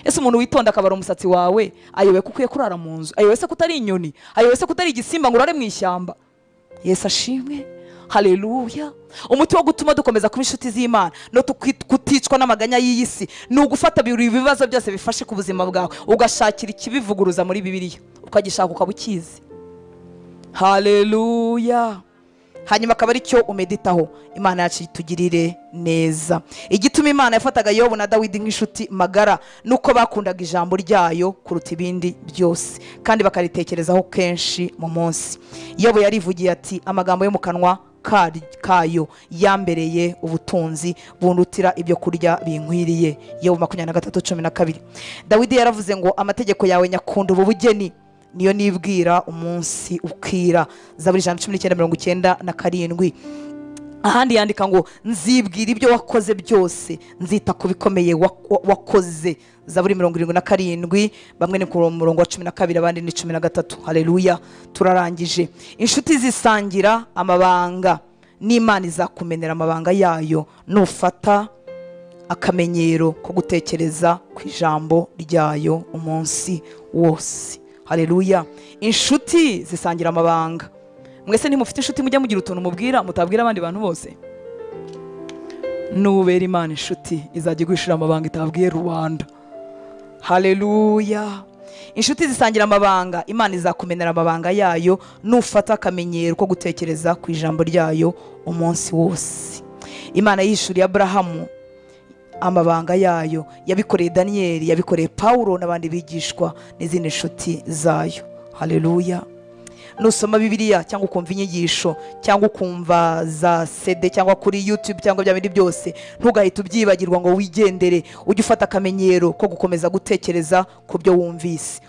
Ese umuntu witonda akabara umusatsi wawe ayobewe ko ukwiye kurara mu nzu? Ayobewe se ko utari inyoni? Ayobewe se ko utari igisimba ngo urare mu ishyamba? Yesu ashimwe. Haleluya. Umuti wo gutuma dukomeza kuba inshuti z'Imana no kuticwa n'amaganya y'iyi si ni ugufata buri bibazo byose bifashe ku buzima bwawe, ugashakira ikibivuguruza muri Bibiliya, ukagishaka ukaba ukizi. Haleluya. Hanyuma akaba ari cyo umeditaho. Imana yacu itugirire neza. Igituma Imana yafataga Yobu na Dawidi nk'inshuti magara nuko bakundaga ijambo ryayo kuruta ibindi byose, kandi bakaritekerezaho kenshi mu munsi. Yobu yarivugiye ati amagambo yo mu kanwa kayo yambereye ubutunzi bundutira ibyo kurya binkwiriye. Yobu 23:12. Dawidi yaravuze ngo amategeko yawe nyakunda ubu bugeni, niyo nibwira umunsi ukira. Zaburi 119:97. Ahandi yandika ngo nzibwira ibyo wakoze byose, nzita ku bikomeye wakoze. Zaburi 77, bamwe ni ku murongo wa 12 abandi ni 13. Haleluya, turarangije. Inshuti zisangira amabanga, n'Imana izakumenera amabanga yayo nufata akamenyero ko gutekereza ku ijambo ryayo umunsi wose. Haleluya. Inshuti zisangira amabanga. Mwese ntimufite inshuti mujya mugira utuntu mubwira mutabwira abandi bantu bose? Nubera Imana inshuti izajya iguhishura amabanga itabwiye rubanda. Haleluya. Inshuti zisangira amabanga, Imana izakumenera amabanga yayo nufata akamenyero ko gutekereza ku ijambo ryayo umunsi wose. Imana yishuriye Abrahamu amabanga yayo, yabikoreye Daniyeli, yabikoreye Paulo n'abandi bigishwa n'izindi nshuti zayo. Haleluya. Nusoma Bibiliya cyangwa ukumva inyigisho cyangwa ukumva za CD cyangwa kuri YouTube cyangwa bya bindi byose, ntugahita ubyibagirwa ngo wigendere. Ujye ufata akamenyero ko gukomeza gutekereza ku byo wumvise,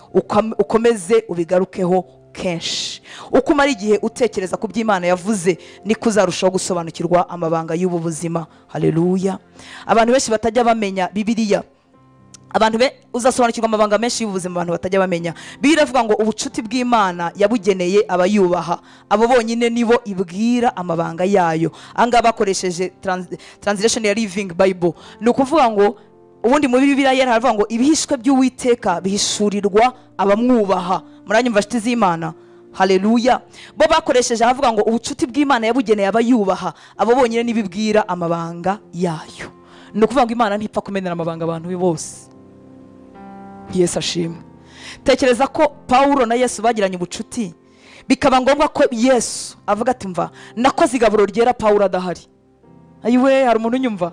ukomeze ubigarukeho kenshi. Uko umara igihe utekereza ku byo Imana yavuze, niko uzarushaho gusobanukirwa amabanga y'ubu buzima. Haleluya. Abantu benshi batajya bamenya Bibiliya, abantu be uzasobanukirwa amabanga menshi y'ubuzima abantu batajya bamenya. Bibiliya iravuga ngo ubucuti bw'Imana yabugeneye abayubaha, abo bonyine nibo ibwira amabanga yayo. Anga bakoresheje translation ya Living Bible. Ni ukuvuga ngo ubundi muri Bibiliya yera haravuga ngo ibihishwe by'Uwiteka bihishurirwa abamwubaha. Muranyumva nshuti z'Imana? Haleluya. Bo bakoresheje ahavuga ngo ubucuti bw'Imana yabugeneye abayubaha, abo bonyine nibibwira amabanga yayo. Ni ukuvuga ngo Imana ntipfa kumenera amabanga abantu bose. Yesu ashimwe. Tekereza ko Paulo na Yesu bagiranye ubucuti, bikaba ngombwa ko Yesu avuga ati mva nakoze igaburo ryera Paulo adahari. Ayiwe, hari umuntu unyumva?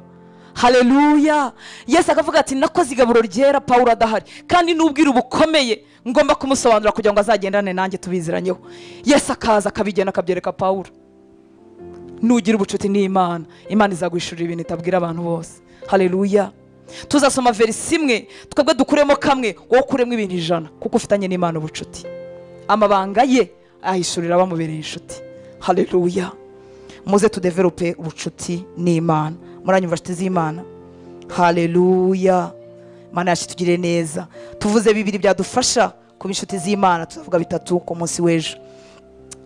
Haleluya. Yesu akavuga ati nakoze igaburo ryera Paulo adahari, kandi n'ubwira ubukomeye ngomba kumusobanura kugira ngo azagendane nanjye tubiziranyeho. Yesu akaza akabigena akabyereka Paulo. Nugira ubucuti n'Imana, Imana izaguhishurira ibintu itabwira abantu bose. Haleluya. Tuzasoma verisi imwe twebwe dukuremo kamwe, wowe ukuremo ibintu 100, kuko ufitanye n'Imana ubucuti. Amabanga ye ahishurira abamubereye inshuti. Haleluya. Muze tudevelope ubucuti n'Imana. Muranyumva nshuti z'Imana? Haleluya. Imana yacu itugirire neza. Tuvuze bibiri byadufasha kuba inshuti z'Imana, tuzavuga bitatu ku munsi w'ejo.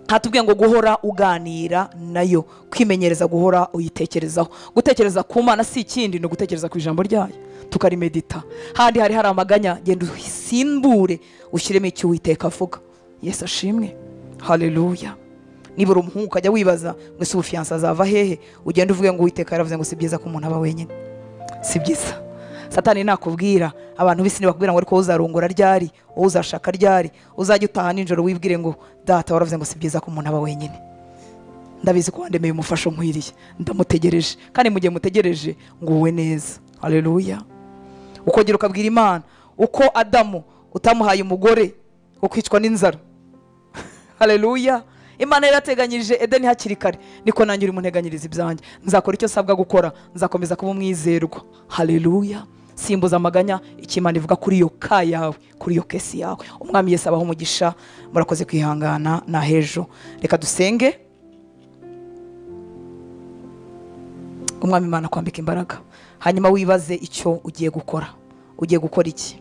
Hatubwiye ngo guhora uganira nayo, kwimenyereza guhora uyitekerezaho. Gutekereza ku Mana si ikindi, ni ugutekereza ku ijambo ryayo, tukarimedita. Handi hari amaganya, genda usimbure ushyiremo icyo Uwiteka avuga. Yesu ashimwe. Haleluya. Niba uri umuhungu ukajya wibaza ngo ese ubufiyansa azava hehe, ugenda uvuge ngo Uwiteka yaravuze ngo si byiza ko umuntu aba wenyine. Si byiza. Satani nakubwira, abantu b'isi bakubwira ngo ariko uzarongora ryari, uzashaka ryari, uzajya utaha nijoro wibwire ngo data waravuze ngo si byiza ko umuntu aba wenyine. Ndabizi ko wandemeye umufasha nkwiriye, ndamutegereje, kandi mu gihe mutegereje nguwe neza. Haleluya. Ukongera ukabwira Imana uko Adamu utamuhaye umugore wo kwicwa n'inzara. Haleluya. Imana yarateganyije Edeni hakiri kare, niko nanjye uri munteganyiriza ibyanjye. Nzakora icyo sabwa gukora, nzakomeza kuba umwizerwa. Haleluya. Simbuza amaganya icyo Imana ivuga kuri iyo ka yawe, kuri iyo kesi yawe. Umwami Yesu abaho umugisha. Murakoze kwihangana na hejo. Reka dusenge. Umwami Imana kwambika imbaraga. Hanyuma wibaze icyo ugiye gukora. Ugiye gukora iki?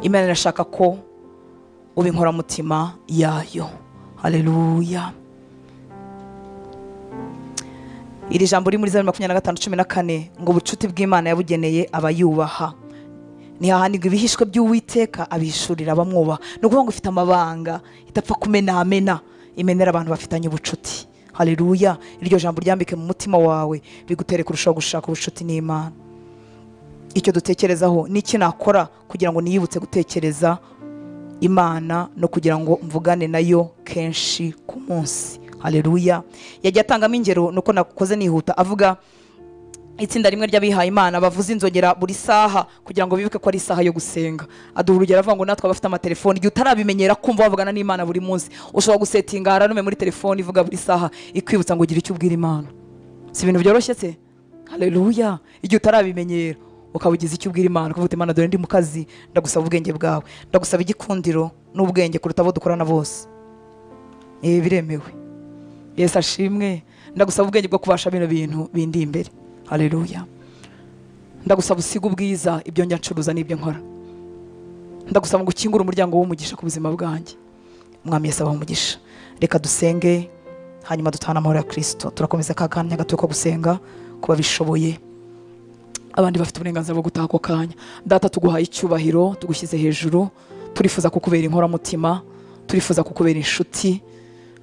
Imana irashaka ko uba inkoramutima yayo. Haleluya. Iri jambo riri muri Zaburi 25:14 ngo ubucuti bw'Imana yabugeneye abayubaha. Ni hahandi ngo ibihishwe by'Uwiteka abihishurira abamwubaha. Ni ukuvuga ngo ifite amabanga itapfa kumenamena, imenera abantu bafitanye ubucuti. Haleluya. Iryo jambo ryambike mu mutima wawe, bigutere kurushaho gushaka ubucuti n'Imana. Icyo dutekerezaho ni iki nakora kugira ngo niyibutse gutekereza Imana no kugira ngo mvugane nayo kenshi ku munsi. Haleluya. Yagiye atangamo ingero nuko nakoze nihuta, avuga Itsinda rimwe ry'abihaye Imana bavuza inzogera buri saha kugira ngo bibuke ko ari isaha yo gusenga. Aduha urugero avuga ngo natwe abafite amatelefoni, igihe utarabimenyera kumva wavugana n'Imana buri munsi, ushobora gusetinga alarme muri telefoni ivuga buri saha ikwibutsa ngo ugire icyo ubwira Imana. Si ibintu byoroshye se? Haleluya. Igihe utarabimenyera ukabugiza icyo ubwira Imana, ukavuga uti Imana dore ndi mu kazi, ndagusaba ubwenge bwawe, ndagusaba igikundiro n'ubwenge kuruta abo dukorana bose. Biremewe. Yesu ashimwe. Ndagusaba ubwenge bwo kubasha bino bintu bindi imbere. Haleluya. Ndagusaba usiga ubwiza ibyo njya ncuruza n'ibyo nkora. Ndagusaba ngo ukingure umuryango w'umugisha ku buzima bwanjye. Mwami Yesu abahe umugisha. Reka dusenge hanyuma dutahane amahoro ya Kristo. Turakomeza ka kanya gato ko gusenga kuba bishoboye. Abandi bafite uburenganzira bwo gutaha ako kanya. Data, tuguhaye icyubahiro, tugushyize hejuru. Turifuza kukubera inkoramutima, turifuza kukubera inshuti.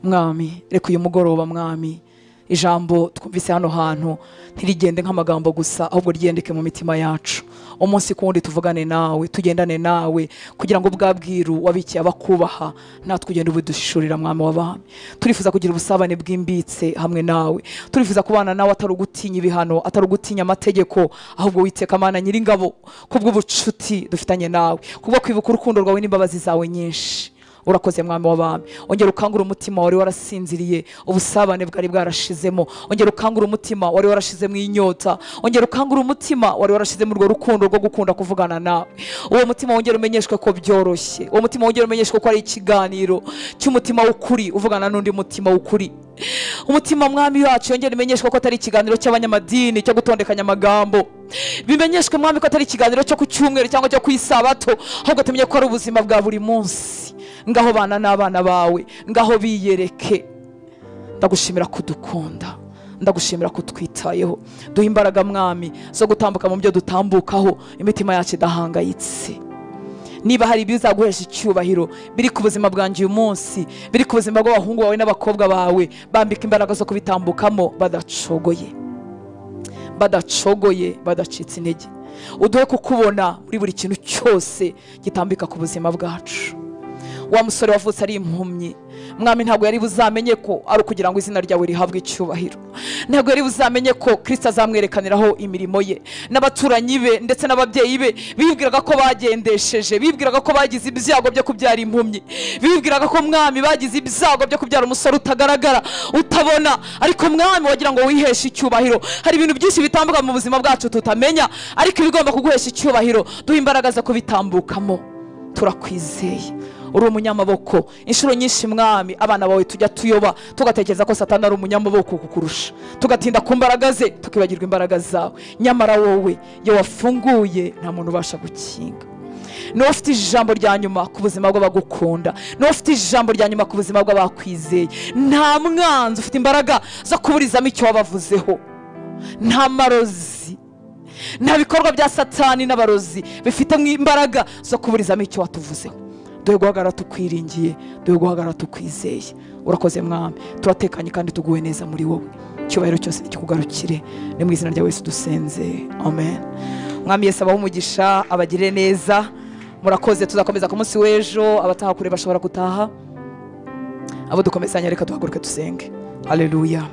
Mwami, reka uyu mugoroba Mwami, ijambo twumvise hano hantu ntirigende nk'amagambo gusa, ahubwo ryendeke mu mitima yacu. Umunsi ku wundi tuvugane nawe, tugendane nawe, kugira ngo bwa bwiru wabikiye abakubaha natwe ugende ubudushishurira Mwami w'abami. Turifuza kugira ubusabane bwimbitse hamwe nawe. Turifuza kubana nawe atari ugutinya ibihano, atari ugutinya amategeko, ahubwo Uwiteka Mana Nyiringabo, kubw'ubucuti dufitanye nawe, kubwo kwibuka urukundo rwawe n'imbabazi zawe nyinshi. Urakoze Mwami w'abami. Ongera ukangura umutima wari warasinziriye, ubusabane bwari bwarashizemo. Ongera ukangura umutima wari warashizemo inyota. Ongera ukangura umutima wari warashizemo urwo rukundo rwo gukunda kuvugana nawe. Uwo mutima wongera umenyeshwe ko byoroshye. Uwo mutima wongera umenyeshwe ko ari ikiganiro cy'umutima w'ukuri uvugana n'undi mutima w'ukuri. Umutima Mwami wacu yongera umenyeshwe ko atari ikiganiro cy'abanyamadini cyo gutondekanya amagambo. Bimenyeshwe Mwami ko atari ikiganiro cyo ku cyumweru cyangwa cyo ku isabato, ahubwo tumenye ko ari ubuzima bwa buri munsi. Ngaho bana n'abana bawe, ngaho biyereke. Ndagushimira kudukunda, ndagushimira kutwitayeho. Duhe imbaraga Mwami zo gutambuka mu byo dutambukaho, imitima yacu idahangayitse. Niba hari ibizaguhesha icyubahiro biri ku buzima bwanjye uyu munsi, biri ku buzima bw'abahungu bawe n'abakobwa bawe, bambika imbaraga zo kubitambukamo badacogoye, badacogoye, badacitse intege. Uduhe kukubona muri buri kintu cyose gitambika ku buzima bwacu. Wa musore wavutse ari impumyi, Mwami ntabwo yari buzamenye ko ari ukugira ngo izina ryawe rihabwe icyubahiro. Ntabwo yari buzamenye ko Kristo azamwerekaniraho imirimo ye. N'abaturanyi be ndetse n'ababyeyi be bibwiraga ko bagendesheje, bibwiraga ko bagize ibyago byo kubyara impumyi, bibwiraga ko Mwami bagize ibyago byo kubyara umusore utagaragara, utabona. Ariko Mwami wagira ngo wiheshe icyubahiro. Hari ibintu byinshi bitambuka mu buzima bwacu tutamenya, ariko ibigomba kuguhesha icyubahiro, duhe imbaraga zo kubitambukamo. Turakwizeye, uri umunyamaboko. Inshuro nyinshi Mwami abana bawe tujya tuyoba, tugatekereza ko Satani ari umunyamaboko kukurusha, tugatinda ku mbaraga ze, tukibagirwa imbaraga zawe. Nyamara wowe iyo wafunguye nta muntu ubasha gukinga. Niwe ufite ijambo rya nyuma ku buzima bw'abagukunda, niwe ufite ijambo rya nyuma ku buzima bw'abakwizeye. Nta mwanzi ufite imbaraga zo kuburizamo icyo wabavuzeho. Nta marozi, nta bikorwa bya Satani n'abarozi bifite imbaraga zo kuburizamo icyo watuvuzeho. Duhe guhagarara tukwiringiye, duhe guhagarara tukwizeye. Urakoze Mwami, turatekanye kandi tuguwe neza muri wowe. Icyubahiro cyose nikikugarukire, ni mu izina rya Yesu dusenze, amen. Mwami Yesu abahe umugisha, abagirire neza. Murakoze, tuzakomeza ku munsi w'ejo. Abataha kure bashobora gutaha, abo dukomezanya reka duhaguruke dusenge. Haleluya.